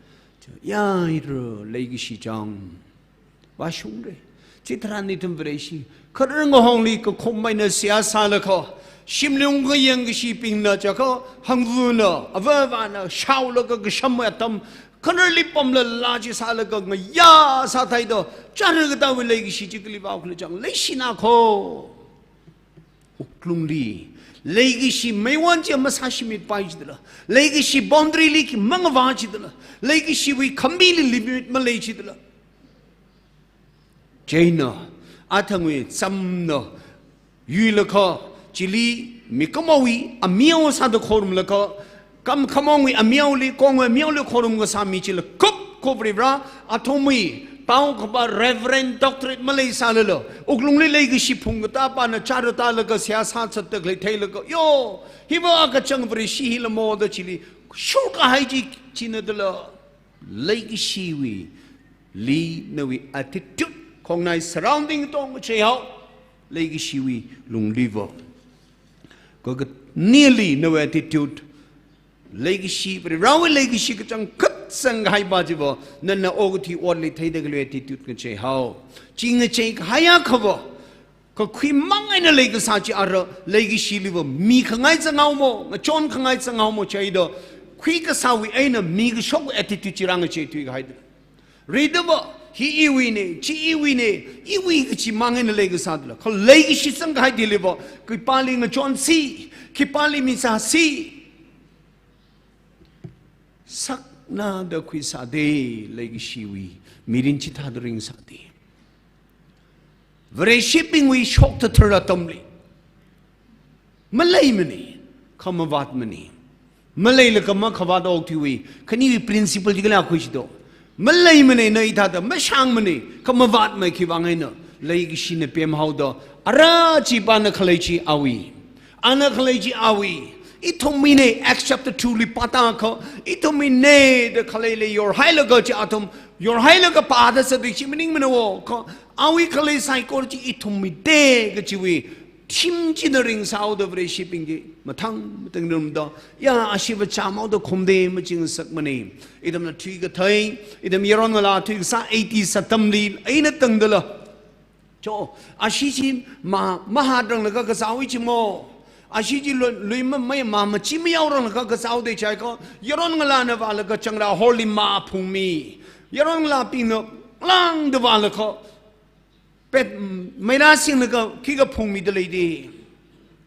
Ya, ira, leikashi chang. Vāshungra. Chitharan ithum Vareshi. Kharar ngahongli kakhum maina seihā sālaga, shimli ungkayang kashibingna jiakha, hangvana, avāvana, shaolaga kasham atam, khararli pamlala chi sālaga ngayā sātheida, chara katāwui leikashi chi kali vākhala chang, leishina kho. Wuklungli, leikashi meiwon chi masāshimitpai chidala, leikashi boundary li khimang vā chidala, leikashiwui khamili limit malei chidala. Chieina, athangwui chamna, yuilaga, chili mikumowui ameo sāda khorumlaga, kam khamongwui ameoli, kongwui ameoli khorum kasā mi chila kup Kho Varivara, athumwui paokaphā Reverend Doctorate maleisālala, wuklungli leikashi phungkatā pana chara tālaga seihā sāzatda khalei theilaga, yo, hiva kachang Vareshi hila mo da chili shurkahai chi, china dala, leikashiwui, li nawui attitude, khongnai surrounding tongchei hao, leikashiwui lungliva. Kha khanili nawui attitude, leikashi, Varivarawui leikashi kachangkhat zanghaipa chiva, nana okathui otli theida khalei attitude ngachei hao. Chi ngachei kahai akhava, kakhuimang eina leikasā chi ara, leikashiliva mikhangai zanghao mo, ngachonkhangai zanghao mo chida, khuikasāwui eina mikashok attitude chi rāngachei thuikahaida. Ridava, hi iwuine, chi iwuine, iwui kachi mang eina leikasā dala. Kha leikashi zangkahai thiliva, khipāli ngachonsi, khipāli mizāsi. Sakna da khuisāda, leikashiwui mirin chithāda ringsāda. Vareshibingwui shoktathar atamli. Maleimane, kha mavātmane. Maleilaga makhavāt okthuiwui, khaniwui principle chi kala khuishido. Maleimane na hithāda, mashangmane, kha mavātmei khiwui vang eina, leikashina pemhaoda, ara chipana khalei chi awui. Ana khalei chi awui. Ithumwuine, Acts chapter two li pātakha, ithumwuine da khaleili yorhailaga chi athum, yorhailaga pāda sāda chi maningmana wo, kha awui khalei saikora chi ithumwui da kachiwui. Thim china ringsāhaoda Vareshibingli, mathang mathang rumda, ya, ashiva chāmhaoda khumde machingasakmane. Ithumna thuikathei, ithum yaron ngalā thuikasā eighties atamli, eina tangdala. Cho, ashi chi ma, mahātranglaga kazāwui chi mo. Ashi chi lui, lui ma, mai ma, machi mayaoranglaga kazāhaoda chiakha, yaron ngalāna vālaga changra horli mā phungmi. Yaron ngalābingna langda vālaga, pet, mm, meira singlaga khikha phungmida leida.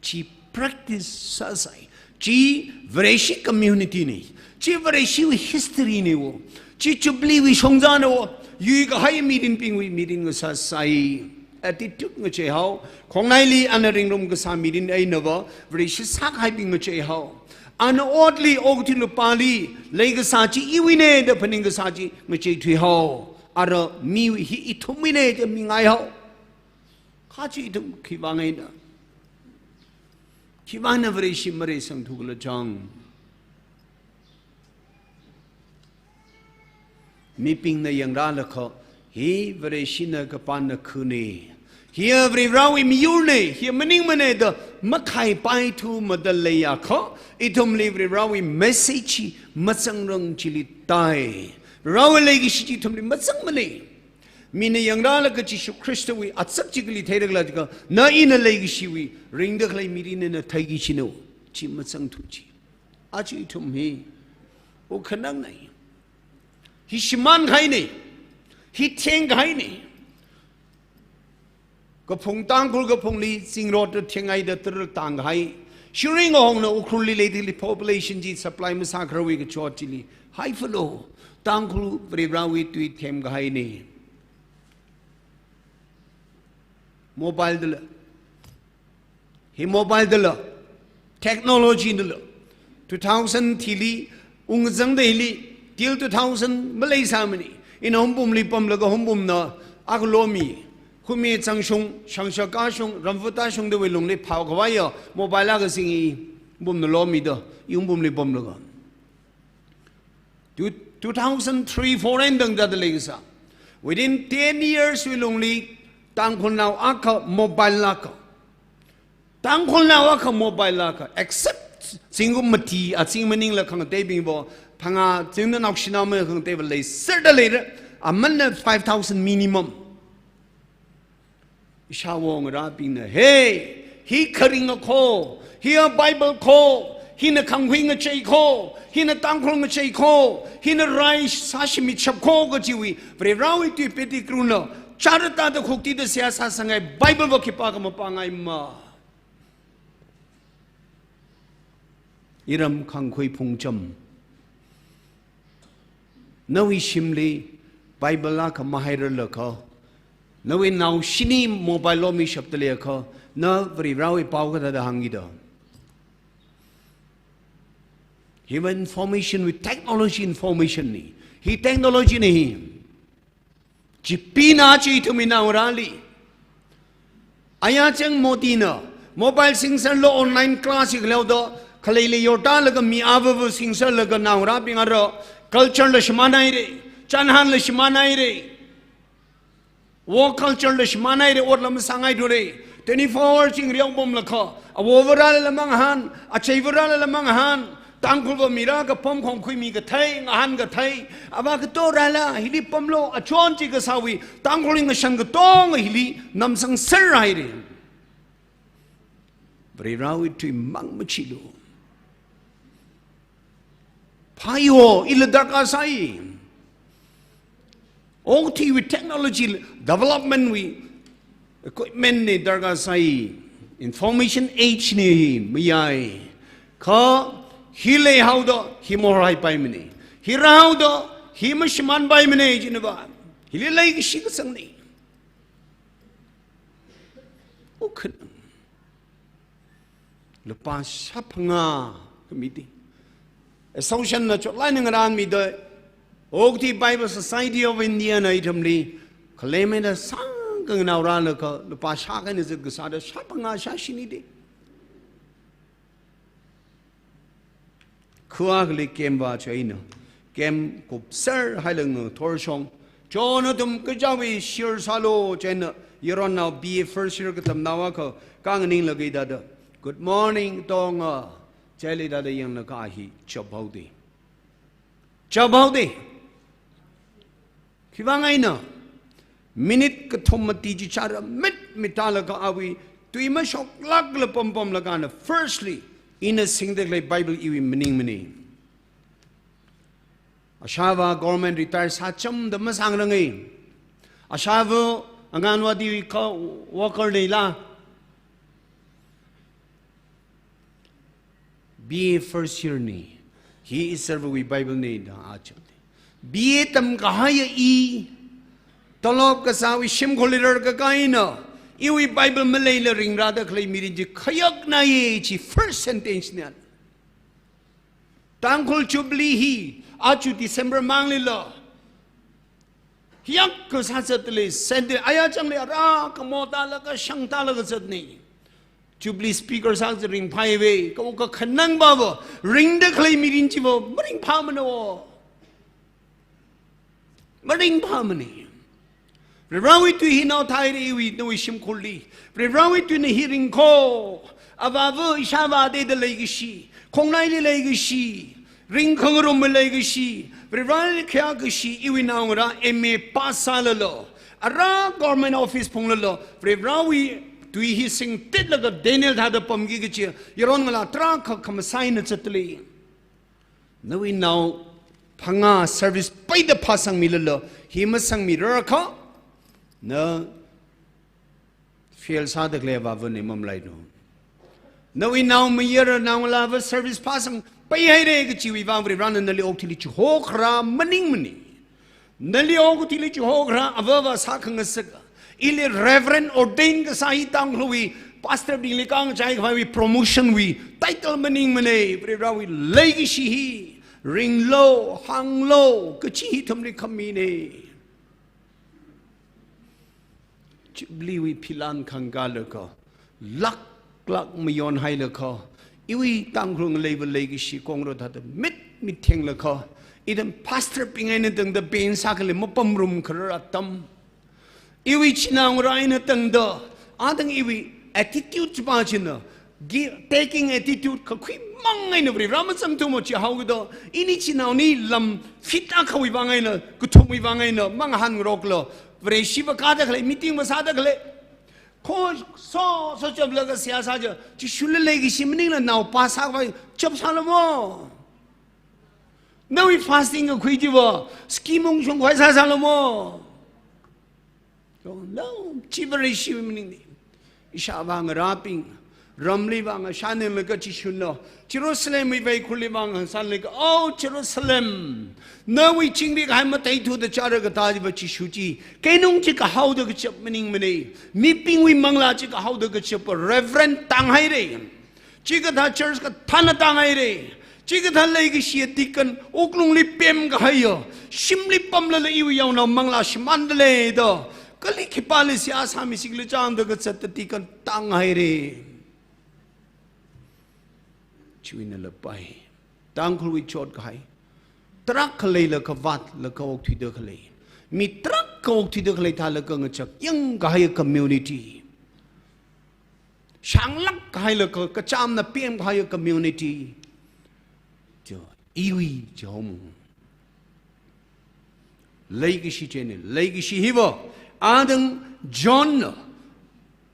Chi practice sāsai. Chi Vareshi community ne. Chi Vareshiwui history ne wo. Chi Jubilee wui shongzana wo. Yuikahai mirinbingwui mirin ngasāsai. Attitude ngachei hao. Khongnaili ana ringrum kasā mirin einava, Vareshi sākahaibing ngachei hao. Ana otli, okathui lupāli, leikasā chi iwuine da phaningkasā chi ngachei thuihao. Ara mi hi ithumwuine da mingai hao. Kha chi ithum khiwui vang eina, khiwui vang eina Vareshi mareisangthu khala chang. Mibingna yangrālaga, hi Vareshina kapāna khane. Hi Varivarawui miyurne, hi maningmane da makhaipaithu mada leiakha, ithumli Varivarawui message mazangrang chili tai. Varivarawui leikashi chi ithumli mazangmane. Mina yangrālaga Jishu Khristawui azak chi kali theira khala jiakha, na ina leikashiwui ringda khalei mirinna theiki chino, chi mazangthu chi. Aja ithum hi, o khanang nai. Hi shimānkahaine, hi thengkahaine. Kaphung Tangkhul kaphungli, zingrot thengaida tara tangkahai. Shiring hongna Ukhrulli leidili population chi supply masākharawui kachot chili. Hai falo, Tangkhul Varivarawui tui themkahaine. Mobile dala. Hi mobile dala. Technology dala. Two thousand thili, ungzangda hili, till two thousand maleisāmane. Ina Hungpungli pamlaga Hungpungna, akha lomi. Khumi zangshung, shangshak kashung, ramfut tāshungdawui lungli phaokhavaiya, mobile akha singi, Hungpungna lomida, i Hungpungli pamlaga. Two, two thousand three, four eina tangda leikasā. Within ten years wui lungli, Tangkhulnao akha mobile akha. Tangkhulnao akha mobile akha. Except, zingkum mati, azing maningla khangateibingva, phangā, zingda naoshinao ma khangateiva leiserda leira. Amanna five thousand minimum. Ishāwo ngarābingna, hey, hi kharing akha, hi a Bible kha, hina khanghui ngachei kha, hina Tangkhul ngachei kha, hina rai sāshimit shap kha kajiwui, Varivarawui tui Pettigruna, chara tāda khuktida seihā sāsangai Bible va khipākha mapāngaima. Iram khanghui phungcham. Nawui shimli Bible akha mahairarlaga, nawui naoshini mobile lomishapda leiakha, na Varivarawui pao kathāda hāngkida. Hi information wui technology information ni. Hi technology ni hi. Chipina chi ithumwui naongarāli. Aya chang Modi na mobile singserlo online class hi khaleoda, khaleili yorda laga mi avāva singserlaga naongarābing ara culture la shimānhaira, chānhan la shimānhaira. War culture la shimānhaira, ot la masāngaithura. Twenty-four hours chingri yangpamlakha, awo vara la mangahān, achei vara la mangahān, Tangkhulva mira kapam khongkhui mi kathei, ngahān kathei, ava kato rāla, hili pamlo, achon chi kasāwui, Tangkhul ngashan katonga hili namsangser haira. Varewui tui mang machilu. Phāyo, ila darkar sai. Okathui wui technology development wui equipment ni darkar sai. Information age ni hi, mayai. Kha hi leihaoda, hi morhaipaimana. Hi rāhaoda, hi mashimānpaimana, jinava. Hili leikashi kasang ni. Ukhan. Lupā shāphangā khami di. Association na chotlai ning ran mida, Okathui Bible Society of India na ithumli, khalei mei na sāngkhanganao rālaga, lupā shākha eina zat kasāda, shāphangā shāshini di. Khuwa khali camp va chieina. Camp kupser hailanga thorshong. Chona tum kachāwui share sālo chieina. Yaronnao B A first year katamnao akha kanganinglaga dada. "Good morning, Tonga." Chili dada yanglaga hi chaphaoda. Chaphaoda. Khiwui vang eina, minute kathum mati chi chara mit mitālaga awui, tui mashoklākla pampamlaga na, firstly, ina singda khalei Bible iwui maningmana. Ashāva government retire sāchamda masāngranga. Ashāva Anganwadi ka worker leila. B A first year ni, hi Israelwui Bible ni da acham. B A tamkahaiya i, tolop kasāwui shimkhurli rarkakā eina, iwui Bible maleila ringrāda khalei mirin chi khayaknaya chi first sentence ni. Tangkhul Jubilee hi, aja December manglila, hiyākha sāzatli, sende, aya changli ara kamo tālaga, shang tālaga zatni. Jubilee speaker sāza ringphaiva, kha kakhanang vava, ringda khalei mirin chiva, maringphāmana wo. Maringphāmana. Varewui tui hi naothaira iwui, nawui shimkhurli. Varewui tuina hi ringkho. Avāva ishāvā deda leikashi. Khongnaili leikashi. Ringkhangarumli leikashi. Vareli khayākashi iwui naongarā M A pass sālala. Ara government office phunglala. Varewui tui hi singtitlaga Daniel thāda pamki kachi. Yaron ngalā tarākha khamasai na zatli. Nawui nao phangā service peida phāsangmilala, hi masangmirakha, na fail sāda khalei avāva ni mamalaino. Nawui nao mayara naongalāva service phāsang peihaira kachiwui vang Varena nali okathuili chihokharā maningmana. Nali okathuili chihokharā avāva sākhangasak. Ili Reverend ordain kasā hi Tangkhulwui pastor bingli kangachai khavaiwui promotion wui title maningmana, Varewui leikashi hi ringlo, hānglo, kachi hi ithumli khamina. Jubilee wui philan khangkālaga, lak lak mayonhailaga, iwui Tangkhul ngaleiva leikashi kongra thāda mit mithenglaga, ithum pastor bing eina tangda ben sākhalei mapamrum kharar atam. Iwui chinaongarā eina tangda, atang iwui attitude chiva china, gi-, taking attitude kakhuimang eina Vare mazangthumo chihaokida, ini chinaoni lam fit akhawui vang eina, kathumwui vang eina, mangahānngarokla, Vareshi va kāda khalei, meeting va sāda khalei. Kho so, so chaplaga seihā sāja, Jishuli leikashi maningla naopa sākhavai chap sālamo. Nawui fasting kakhui chiva, scheme ungshung khavai sāsālamo. Yo, no, chi Vareshiwui maningna. Ishāvā ngarābing, ramli vang shāninglaga Jishuna, Jerusalemwui vaikhurli vang shāninglaga, "O Jerusalem, nawui chingri kahai matheithuda chara katā chiva Jishu chi, keinung chi kahaoda kachap maningmana, mibingwui manglā chi kahaoda kachap Reverend tānghaira. Chikathā church kathāna tānghaira. Chikathā leikashi deacon, wuklungli pemkahaiya, shimli pamlala iwui yaonao manglā shimānda lei da, kali khipāli seihā sāmi sikli chāngda kazata deacon tānghaira. Chiwui eina lapai. Tangkhulwui chotkahai. Tarākha leilakha vātlakha okthuida khalei. Mi tarākha okthuida khalei thālaga ngachak yangkahaiya community. Shānglāk kahailaga kachamna pemkahaiya community. Chieina, iwui chihomung. Leikashi chieina, leikashi hiva, adang John na,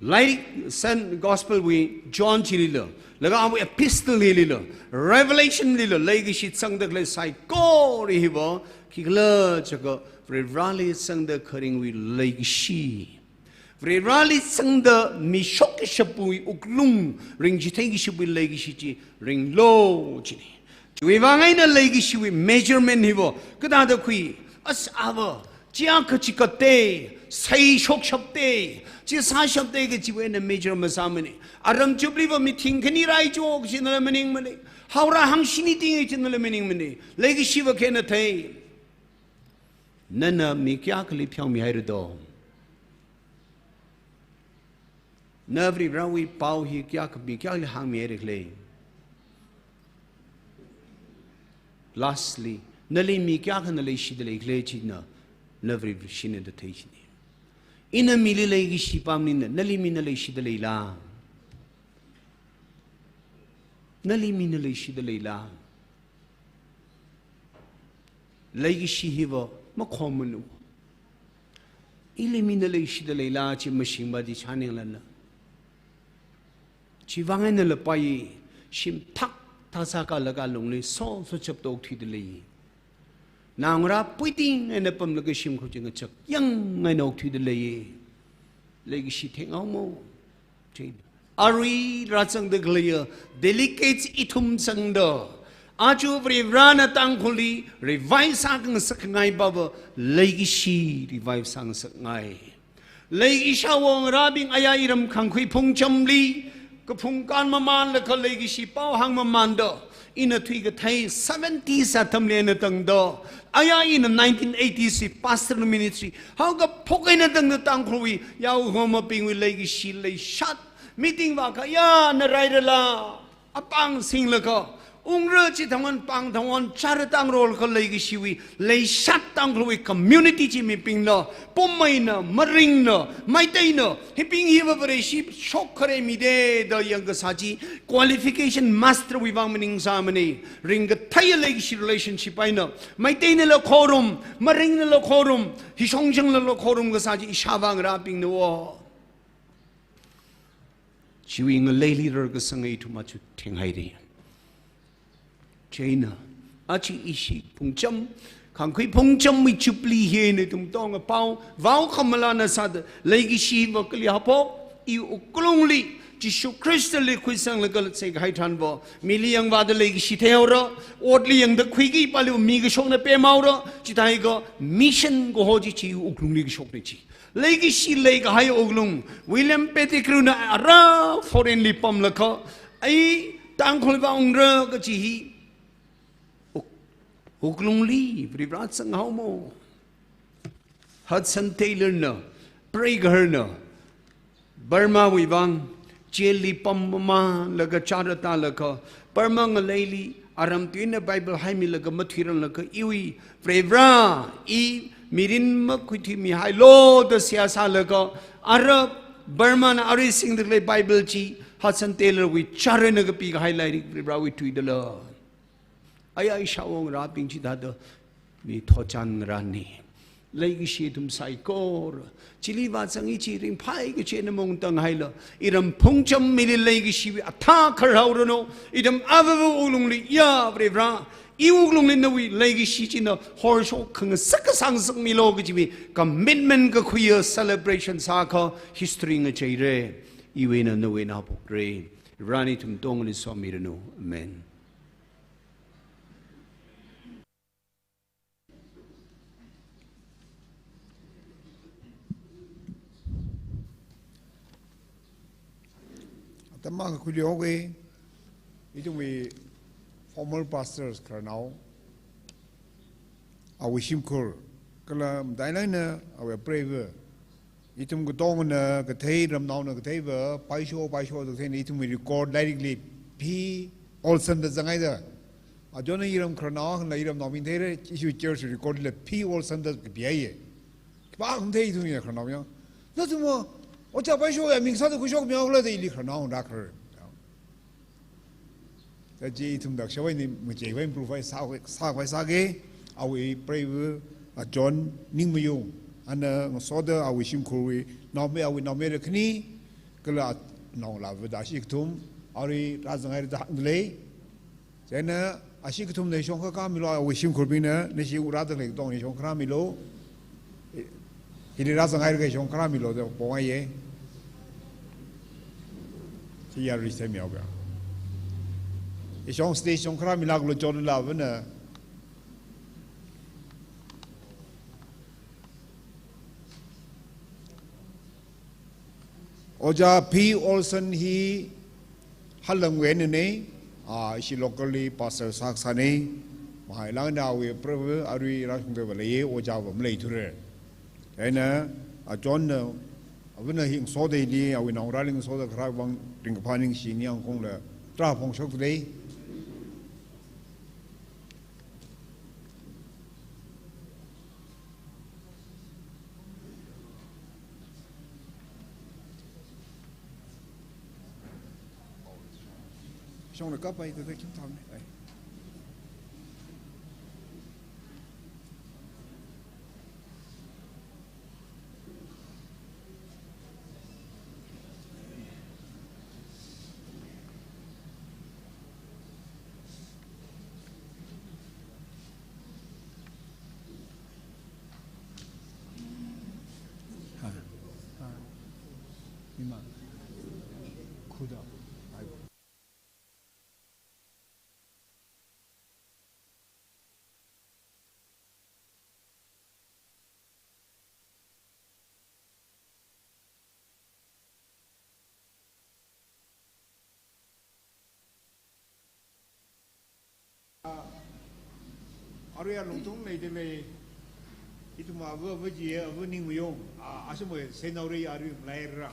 lairik Saint Gospel wui John chilila, laga awui epistle hilila, Revelation lila, leikashi zangda khalei saikora hiva, khikhala jiakha, Varivarali zangda kharingwui leikashi. Varivarali zangda mishok kashapwui wuklung, ringchithei kashapwui leikashi chi ringlu jina. Chiwui vang eina leikashiwui measurement hiva, kathāda khui, as ava, chiakha chikatei, seishokshaptei, chi sāshaptei kachiwui eina measure masāmana. Aram Jubilee va mi thingkhani raichok kachinala maningmana. Haora hangshini ting kachinala maningmana. Leikashiva khina thei. Nana mi kayākhali pheomihaira do? Na Varivarawui pao hi kayākha mi kayākhali hāngmihaira khala? Lastly, nali mi kayākhana leishida lei khala china, na Varivara shina da thei china. Ina mili leikashi pamnina, nali mina leishida leila? Nali mina leishida leila? Leikashi hiva makhomanu. Ili mina leishida leila chi mashingva di chāninglana. Chivang eina lapai shimthak thāsā kala kalungli so so chapta okthuida lei. Naongarā puiting eina pamlaga shimkhur chi ngachak yang eina okthuida lei. Leikashi thenghaomo. Chieina, arui rāzangda khaleiya delegates ithum zangda, aja Varivarana Tangkhulli revive sākhangasak khangai pava leikashi revive sāngasakngai. Lei ishāwo ngarābing aya iram Khangkhui Phungchamli, kaphung kān mamānlaga leikashi pao hāng mamānda, ina thuikathei seventies atamli eina tangda, aya ina nineteen eighties li pastor ministry haokaphok eina tangda Tangkhulwui yaokahomabingwui leikashi leishat, meeting vākha ya na rairala, apāng singlaga, ungra chithangwan pāng thangwan chara tangrolaga leikashiwui leishat Tangkhulwui community chi mibingna, Poumai na, Maring na, Meitei na, hibing hiva Vareshi shok khare mide da yangkasā chi, qualification master wui vang maningsāmana, ringkathei leikashi relationship eina, Meiteinala khorum, Maringnala khorum, Hishongjanglala khorum kasā chi ishāvā ngarābingna wo. Chiwui ngaleili rarkasang ithum aja thenghaira. Chieina, aja ishi Phungcham, Khangkhui Phungchamwui Jubilee hina ithum tongapao, vaokhamalana sāda, leikashi va kali haophok, iwui wuklungli, Jishu Khristali khuisanglaga leisai kahai tharan va, mili yangvāda leikashi theihaora, otli yangda khuiki pali mi kashokna pemhaora, chithākha mission kaho chi chi wuklungli kashokna chi. Leikashi leikahai wuklung, William Pettigrew na ara foreign li pamlaga, ai Tangkhul vāungra kachi hi, wuk-, wuklungli Varivara zanghaomo. Hudson Taylor na, preigahar na, Burma wui vang, jail li pam mamānlaga chara tālaga, Burma ngaleili, aram tuina Bible haimilaga mathuiranglaga iwui, Varivara, i mirin makhuithuimihailu da seihā sālaga, ara Burma na arui singda khalei Bible chi, Hudson Taylor wui charana kapikahai lairik Varivarawui tui dala. Aya ishāwo ngarābing chithāda mi thotchan ngarāna. Leikashi ithum saikora chili vāzang ichi ringphai kachi eina maungtang haila, iram Phungcham mili leikashiwui athā kharhaoranu, ithum avāva wuklungli ya Varivara, iwui wuklungli nawui leikashi china horshok khangasak kasāngasakmilu kachiwui commitment kakhuiya celebration sākha history ngacheira. Iwui eina nawui eina haophokra. Varena ithum tongli somiranu. Amen. Atam akha khuilu haoke, ithumwui Former pastors khararnao, awui shimkhur, kala matailāk eina awui apreiva, ithum katongana kathei, ramnaona katheiva, paisho, paisho da katheina ithumwui record lairikli P. Olson da zanghaida. Ajonna iram khararnao, hangla iram naomi theira, ishi church record la P. Olson da kapihaiya. Khipākha mathei ithumwui khararnao yang. Nathumva, Ojā Paishoya ming sāda khuishokmihaokhala da ili khararnao rākhara. Kaji ithum dakshavai ni machei vai improve vai sā, sāvai sāga, awui apreiva, a John Ningmayung, ana ngasoda awui shimkhurwui naomi, awui naomi rakhani, kala naongalāva da ashi kathum, arui rāzanghaira da hāngdalei. Chieina ashi kathumna shongkha kharāmilu, awui shimkhurbingna, nashi rāda khalei katongna shongkha kharāmilu. Hili rāzanghaira kha shongkha kharāmilu da pongaiya. Chi yarui semihaoga. Ishong stage shongkha kharāmilāklu chotla vana. Ojā P. Olson hi Hallam wui einana, a, ishi locally pastor sākasāna, mahailāk eina awui apreiva, arui rāshungda va leiya, ojāva maleithura. Chieina, a John na, avana hi ngasoda ili, awui naongarāli ngasoda kharā vang ringkaphā ningshi ningyāng kongla, tarā phongshokdalei. Shongla kapai da da kim tham ne. Ai. Ha. Ha. Ima. Khuda. Ai. Arui alungthung leidalei, ithum ava, ava chi, ava Ningmayung, a, ashimwui seinaori arui malaira.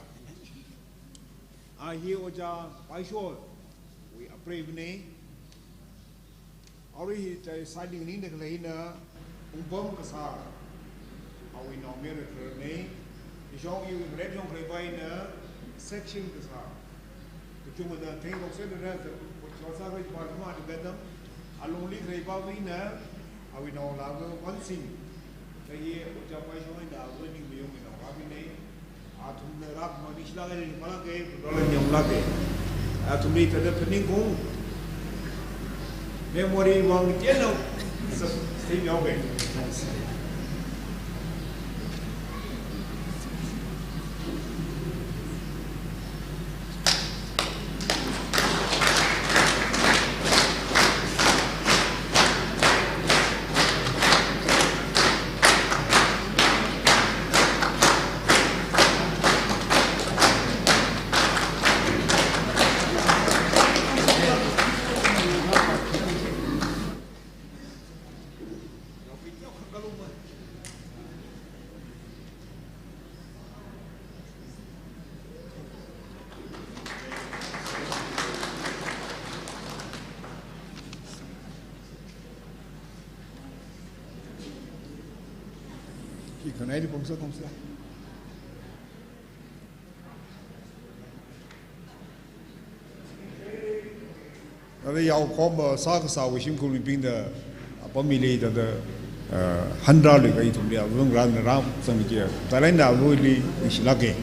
A hi Ojā Paishowui apreivana. Arui hi chai sailing ningda khaleina, ungpam kasā, awui naomayara khararna. Ishong iwui ngarep shong khaleipaina, section kasā. Kachungana theingaroksei da rāza, kachot sākhui pa kama dibedam. Alungli khaleipa vina, awui naongalāva Vansing. Kha hi Ojā Paishow eina ava Ningmayungwui naongalāvana. Athumna rākhamang ningshilāka, ringphālāka, phutlala nyamlāka. Athumli thāda phaningkhaung. Memory vang tienna sā, sāmihaoga. Hi khanai di pongsa pongsa. Thāda yaokhom, uh, sākasāwui shimkhurwui bingda, uh, apam hili thāda, uh, hanrāluiakha ithumli avung ran ram sangki, thālai na avuli ningshilāka.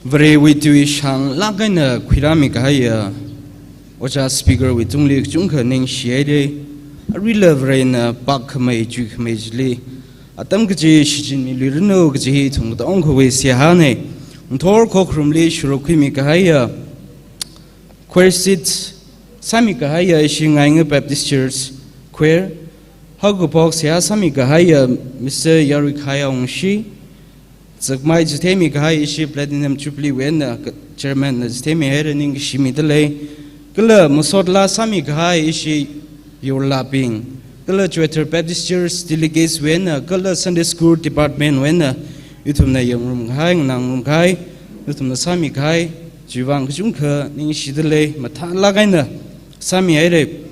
Varewui tui shānglāk eina khuirāmi kahaiya Ojā Speaker wui tungli kachungkha ningshihaida, aruila Varena pākkhamei chuikhamei chili atam kaji shichinmiluiranu kaji hi ithum katongkhawui seihāna. Ngathor khokharumli shuruk khuimi kahaiya, choir seat sāmi kahaiya ishi Ngainga Baptist Church Choir, haokaphok seihā sāmi kahaiya Mister Yaruikhai Awungshi, zakmai chitheimi kahai ishi Platinum Jubilee wui eina ka-, Chairman na chitheimi haira, ningshimida lei. Kala masot laa sāmi kahai ishi yorlabing, kala Chowethar Baptist Church Delegates wui eina, kala Sunday School Department wui eina, ithumna yangrum kahai, nganārum kahai, ithumna sāmi kahai, chiwui vang kachungkha ningshida lei, mathālāk eina sāmi haira.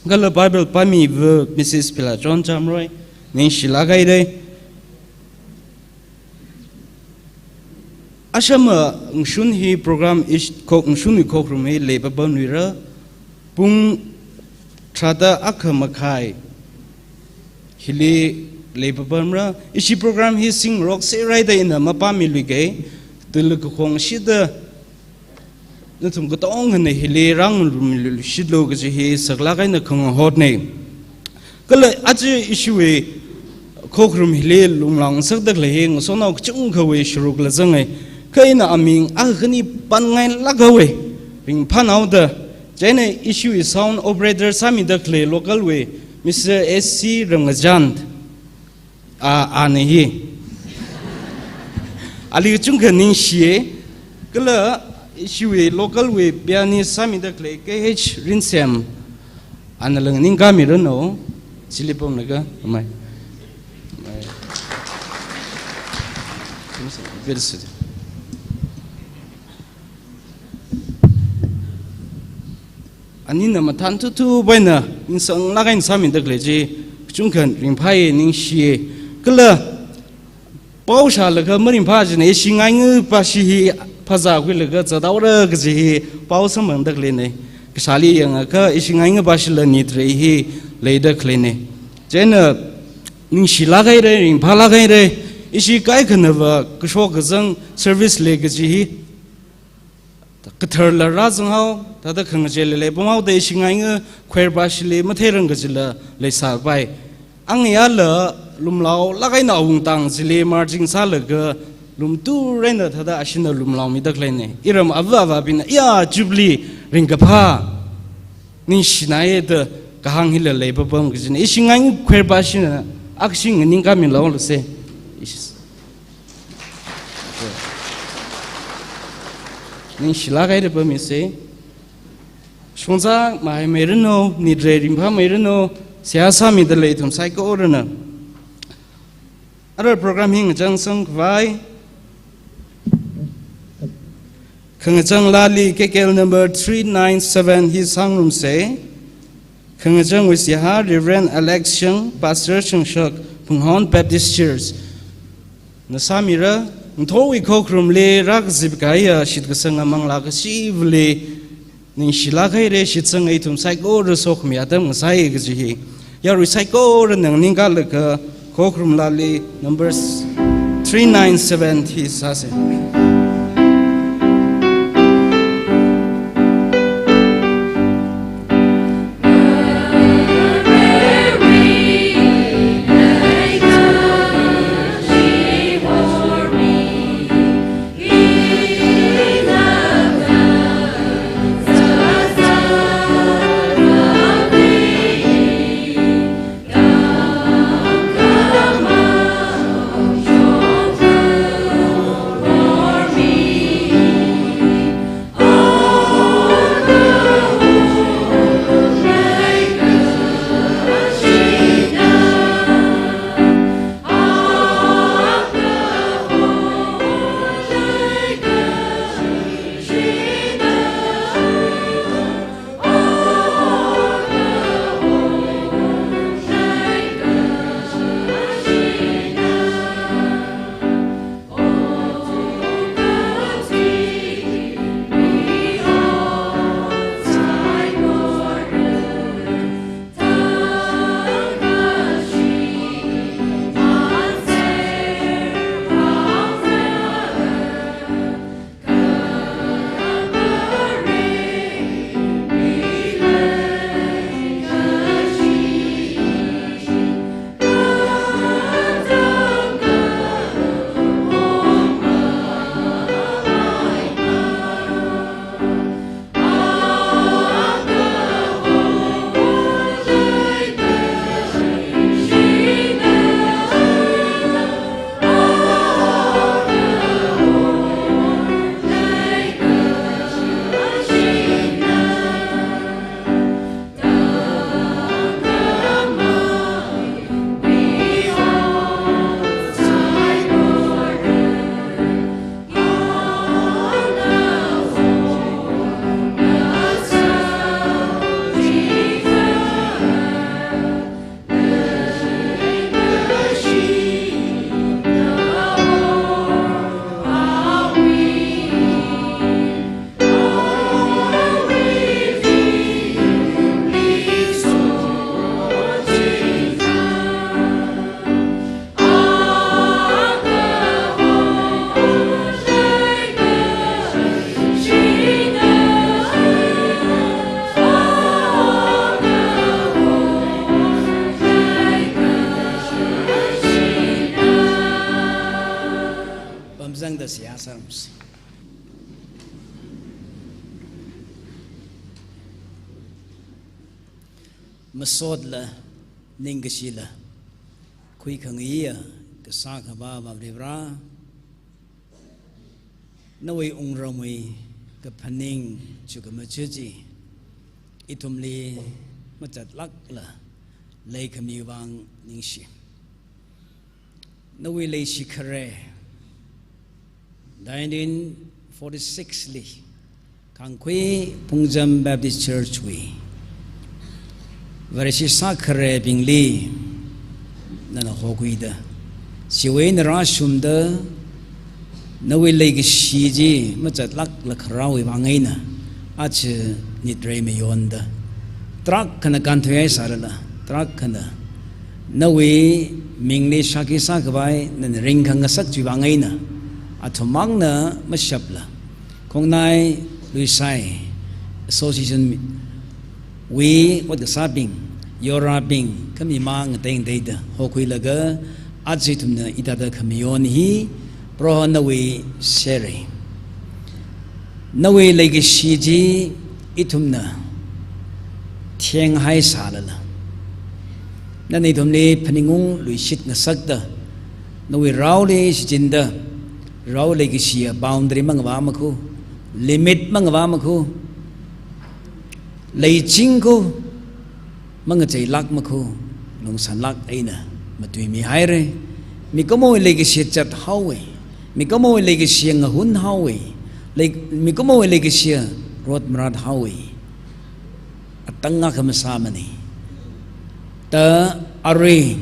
Kala Bible pāmiva Missus Philachon Chamroy, ningshilāk haira. Ashama ngashun hi program ish-, khok, ngashunwui khokharum hi leipapamluira, pung tharāda akha makhai hili leipapamra, ishi program hi singrok sāra da ina mapāmiluikei, tila kakhongshida nathum katongana hili rāngarumluishitlu kaji hi saklāk eina khangahotna. Kala aja ishiwui khokharum hili lumlāngasakda khalei hi ngasotnao kachungkhawui sharukla zanga. Kha ina aming akha khani pānngailāk haowa, ringphānaoda. Chieina ishiwui sound operator sāmida khalei local wui Mister S C Ramngazhan. A, ana hi. Ali kachungkha ningshiya, kala ishiwui local wui pianist sāmida khalei K H Rinsem, anala nganingkāmiranu, chili pamlaga, amai. Amai. Very good. Anina mathān thuthupaina, ningsanglāk eina sāmida khalei chi, kachungkha ringphāya, ningshiya. Kala pao shālaga maringphā china, ishi ngainga pashi hi phazā khuilaga zathaora kaji hi pao samphangda khaleina. Kashāli yangakha ishi ngainga pashila nitrei hi leida khaleina. Chieina ningshilāk haira, ringphālāk haira, ishi kaikhanava kashok kazang service lei kaji hi katharla rāzanghao, thāda khangachei leilei pamhaoda ishi ngainga choir pashili matheirang kajila leisāpai. Angayāla lumlaolāk eina awungtang chili marching sālaga lumtur eina thāda ashina lumlaomida khaleina. Iram ava avābingna, ya, Jubilee ringkaphā, ningshinaya da kahāng hila leipapam kajina. Ishi ngainga choir pashina akhashi nganingkāmilu lase. Ishi. Ningshilāk haira pamisa. Shongza mahaimeiranu, nitrei ringphāmeiranu, seihā sāmida lei ithum saikorana. Ara program hi ngachang sangkhavai, khangachang laali K K L number three nine seven hi sāngarumsa. Khangachangwui seihā Reverend Alex Shang, Pastor Shangshak, Phunghon Baptist Church na sāmira. Ngathorwui khokharumli rākazip kahaiya shitkasanga manglā kashivali ningshilāk haira, shitsanga ithum saikora sokhami atam ngasai kaji hi. Yarui saikorana nganingkālaga khokharum laali numbers three nine seven hi sāsa. Tangda seihā sārumsa. Masotla, ningkashila, khuikhangayiya kasā Akhava Vare Varivara, nawui wungramwui kaphaning chukkhamachut chi ithumli machatlākla leikhami vang ningshi. Nawui leishi khare, nineteen forty-six li Kangkhui Phungcham Baptist Church wui Vareshi sākharebingli nana hokhuida, chiwui eina rāshungda, nawui leikashi chi machatlākla kharāwui vang eina, aja nitrei mayonda, tarākhana kānthuihai sālala, tarākhana nawui mingli shākhi sākhavai nana ringkhangasak chiwui vang eina, athum mangna mashapla, Khongnai Luishai Association wui ot kasābing, yorabing, khami mang ngateingateida hokhuilaga, aja ithumna hithāda khamayon hi Proho nawui serra. Nawui leikashi chi ithumna thenghai sālala, nana ithumli phaningung luishit ngasakta, nawui raoli shichinda, rao leikashiya boundary mangavā makhu, limit mangavā makhu, leiching khu, mangacheilāk makhu, lungsanlāk eina matuimihaira. Mikumowui leikashi chathaowa, mikumowui leikashi ngahunhaowa, lei, mikumowui leikashi rot marathaowa. Atang akha masāmana. Ta arui,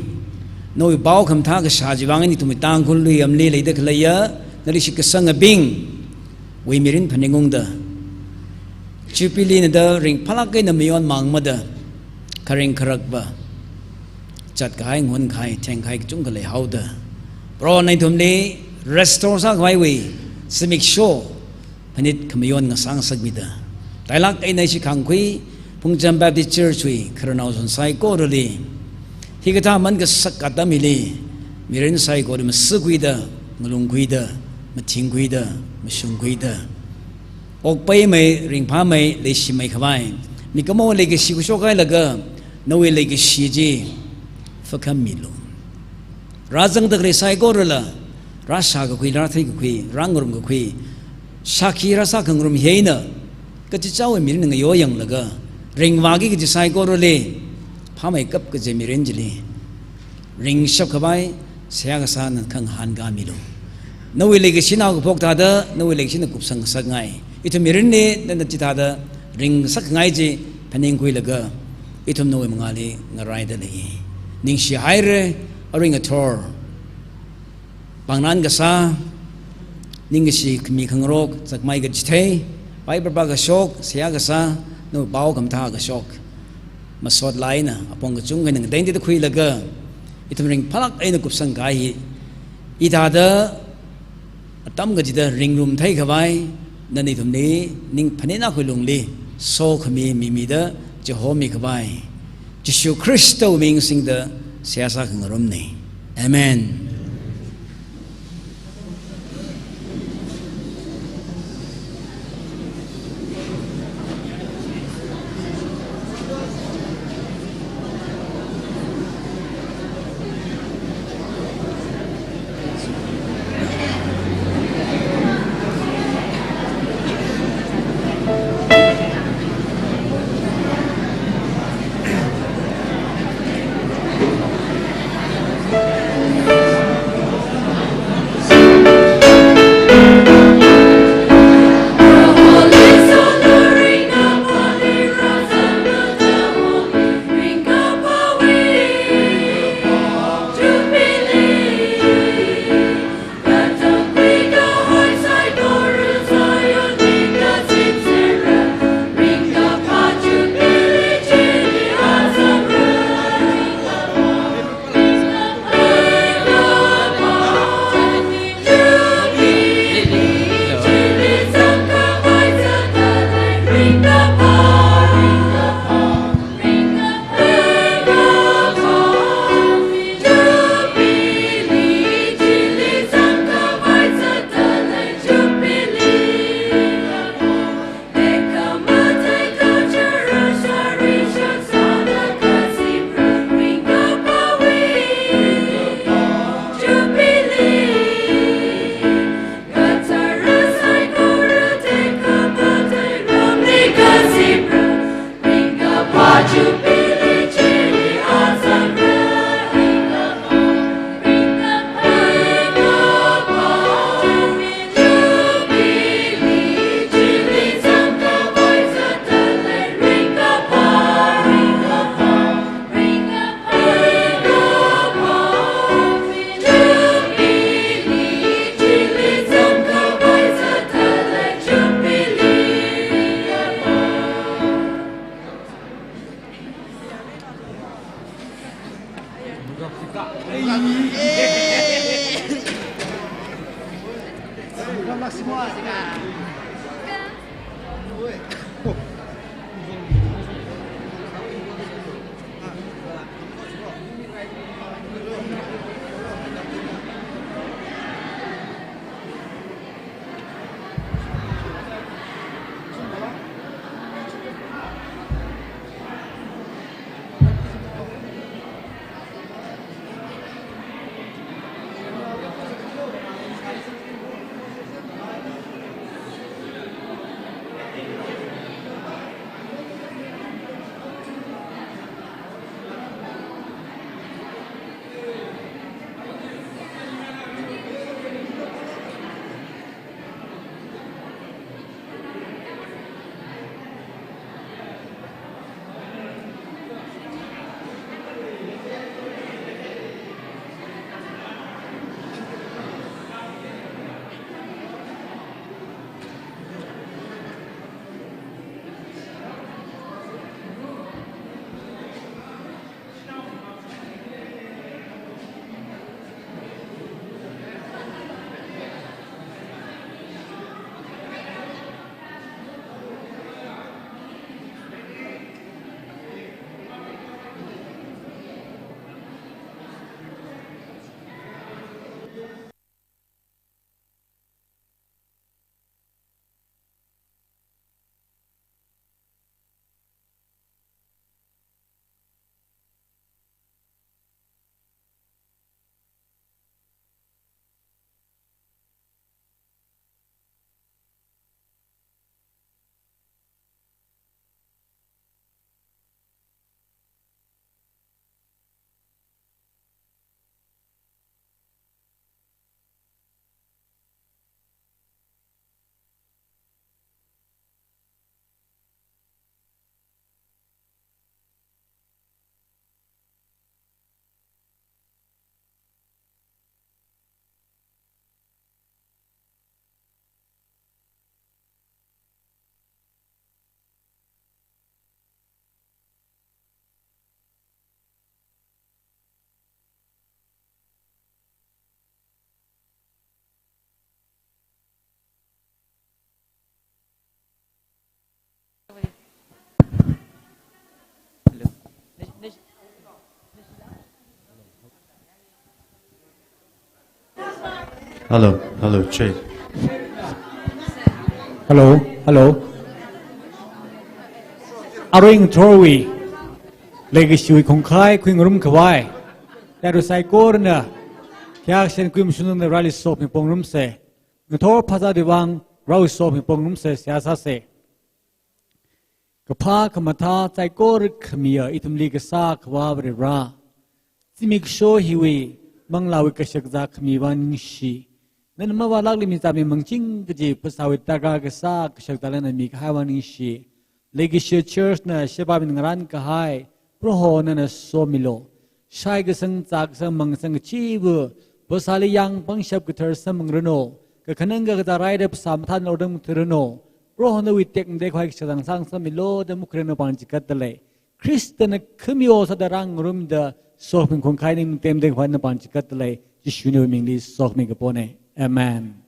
nawui pao khamathā kashā chiwui vang eina ithumwui Tangkhul luiyamli leida khaleiya, nali shitkasangabingwui mirin phaningungda, Jubilee na da ringphālāk eina mayon mangmada, kharing kharakva chatkahai, ngahunkahai, thengkahai kachungkha leihaoda, Prohona ithumli restore sākhavaiwui zimiksho phanit khamayon ngasāngasakmida, tailāk eina ishi Kangkhui Phungcham Baptist Church wui khararnao zon saikorali, hikathā aman kasak atam hili, mirin saikora masikhuida, ngalungkhuida, mathingkhuida, mashungkhuida, okpaimei, ringphāmei, leishimeikhavai, mikumo leikashi khuishokhailaga, nawui leikashi chi phākhammilu. Rāzangda khalei saikorala, rāshākakhui, rātheikakhui, rāngarumkakhui, shākhi rāsākhangarum hi eina, kachichāwui mirin ngayoyanglaga, ringvāki kaji saikorali, phāmeikap kaji mirin chili ringshapkhavai seihā kasā nana khangahān kamilu. Nawui leikashina haokaphok thāda, nawui leikashina kupsang ngasakngai. Ithum mirinli nana chithāda ringsak ngai chi phaningkhuilaga, ithum nawui mangāli ngaraida lei. Ningshihaira, arui ngathor pāngnan kasā, ningkashi khami khangarok, zakmai kachithei, pai papa kashok, seihā kasā, nawui pao khamathā kashok, masot eina, apong kachungkha eina ngateingateida khuilaga, ithum ringphālāk eina kupsangkahai hi, hithāda atam kachida ringrum theikhavai, nana ithumli ning phanit akhawui lungli sokhami mimida chihomi khavai, Jishu Khristawui ming singda seihā sākhangarumna. Amen. Hello, hello, check. Hello, hello. Arui ngathorwui leikashiwui khongkhai khuingarum khavai, tara saikorana khayākashan khuimashungda rali sokhami pongrumsa. Ngathor phazāwui vang rali sokhami pongrumsa, seihā sāsa. Kaphā khamathā saikora khamiya ithumli kasā Akhava Varivara, zimiksho hiwui manglāwui kashakazā khami vang ningshi. Nana mavālākluimi zāmi mangching kaji phasāwui tarākha kasā kashakazāla nana mikahai vang ningshi. Leikashiya church na sheba mi ngarān kahai, Proho nana somilu. Shaikasang, zākasang, mangkasang kachiva̱, phasāli yāng pangshap kathar samphangranu. Kakhanang kakazā raida phasā mathān lordam kathar ranu. Proho nawui tekmatei khavai kashakazā sāngasakmilu da makharin nawui pāng chigatda lei. Khristana khamiya sāda rāngarumda sokhami khongkhai ningtemtei khavai nawui pāng chigatda lei. Jishuniwui mingli sokhami kapona. Amen.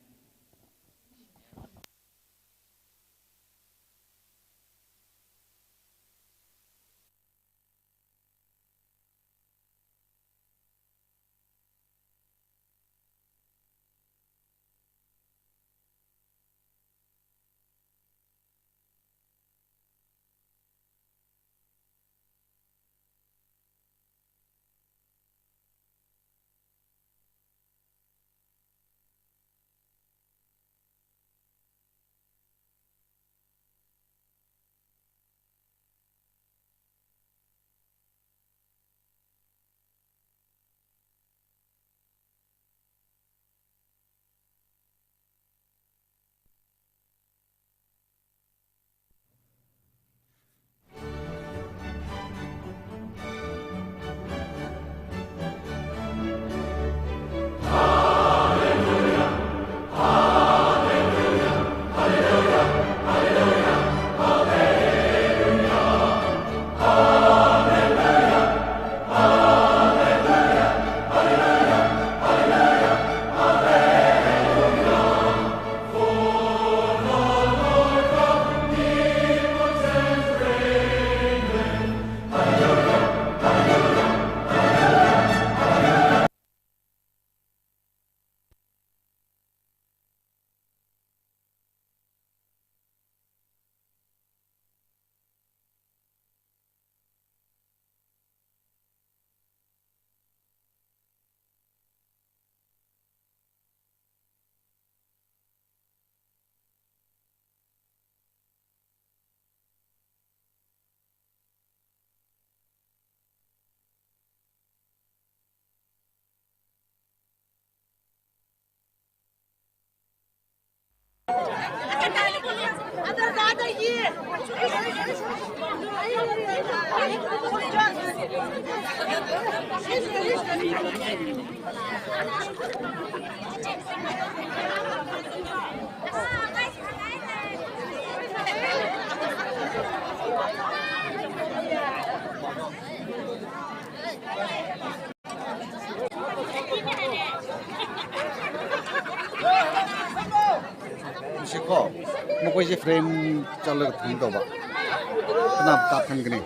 Siko, makoisi frame chālaga thangdaba. Kanap kap thang kani.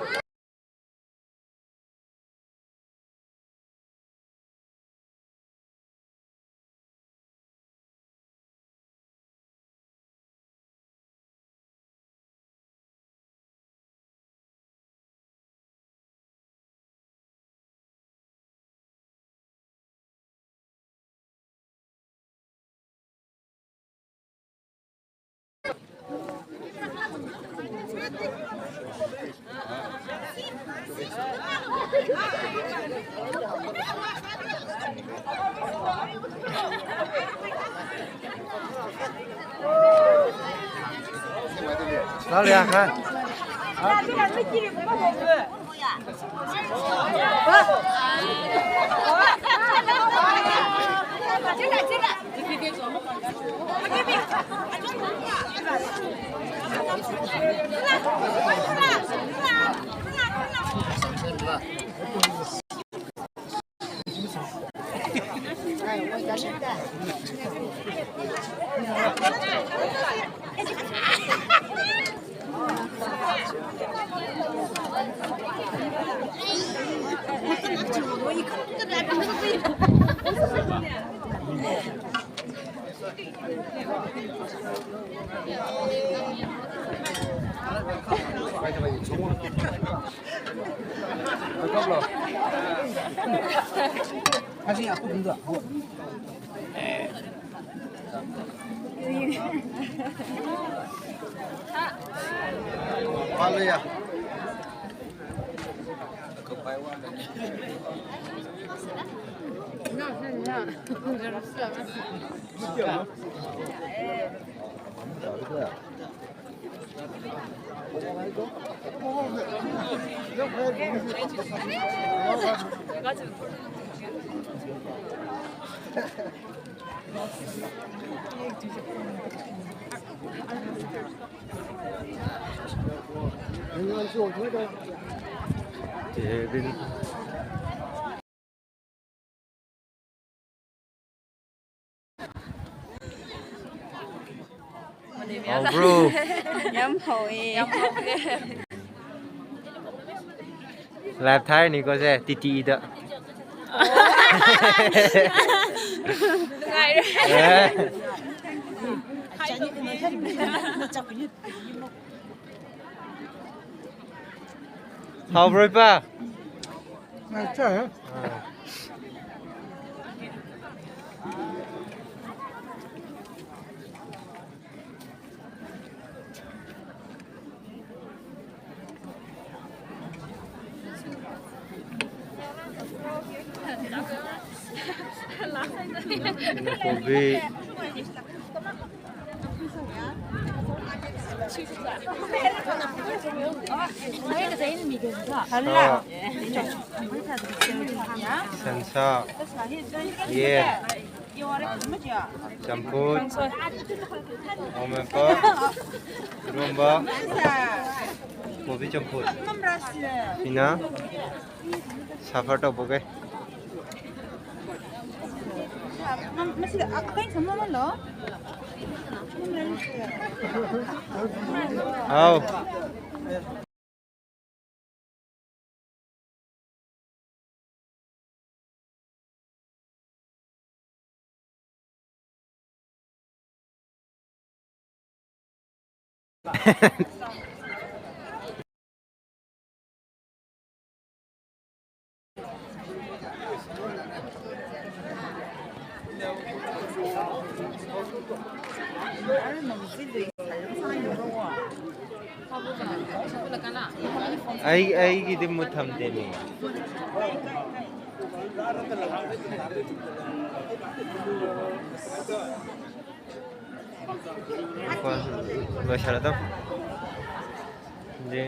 Hao, bro. Yam hao e. Live thai ni ko se, T T E da. Ngai. Eh. Hao, bro, pa. Ngai cha, eh? Ah. Kobi. Sansa. Yen. Champut. Omepa. Iromba. Kobi champut. Ina. Suffer tau boke. Hao. ꯑꯩ, ꯑꯩꯒꯤꯗꯤ ꯃꯨꯠꯊꯝꯗꯦꯅꯦ꯫ ꯂꯣꯏꯁꯤꯜꯂꯗꯝ꯫ Di.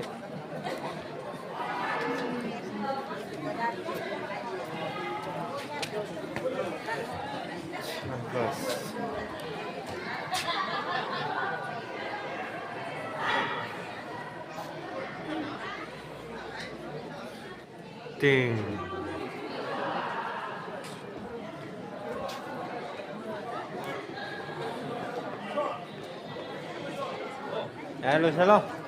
Ting. Hello, hello.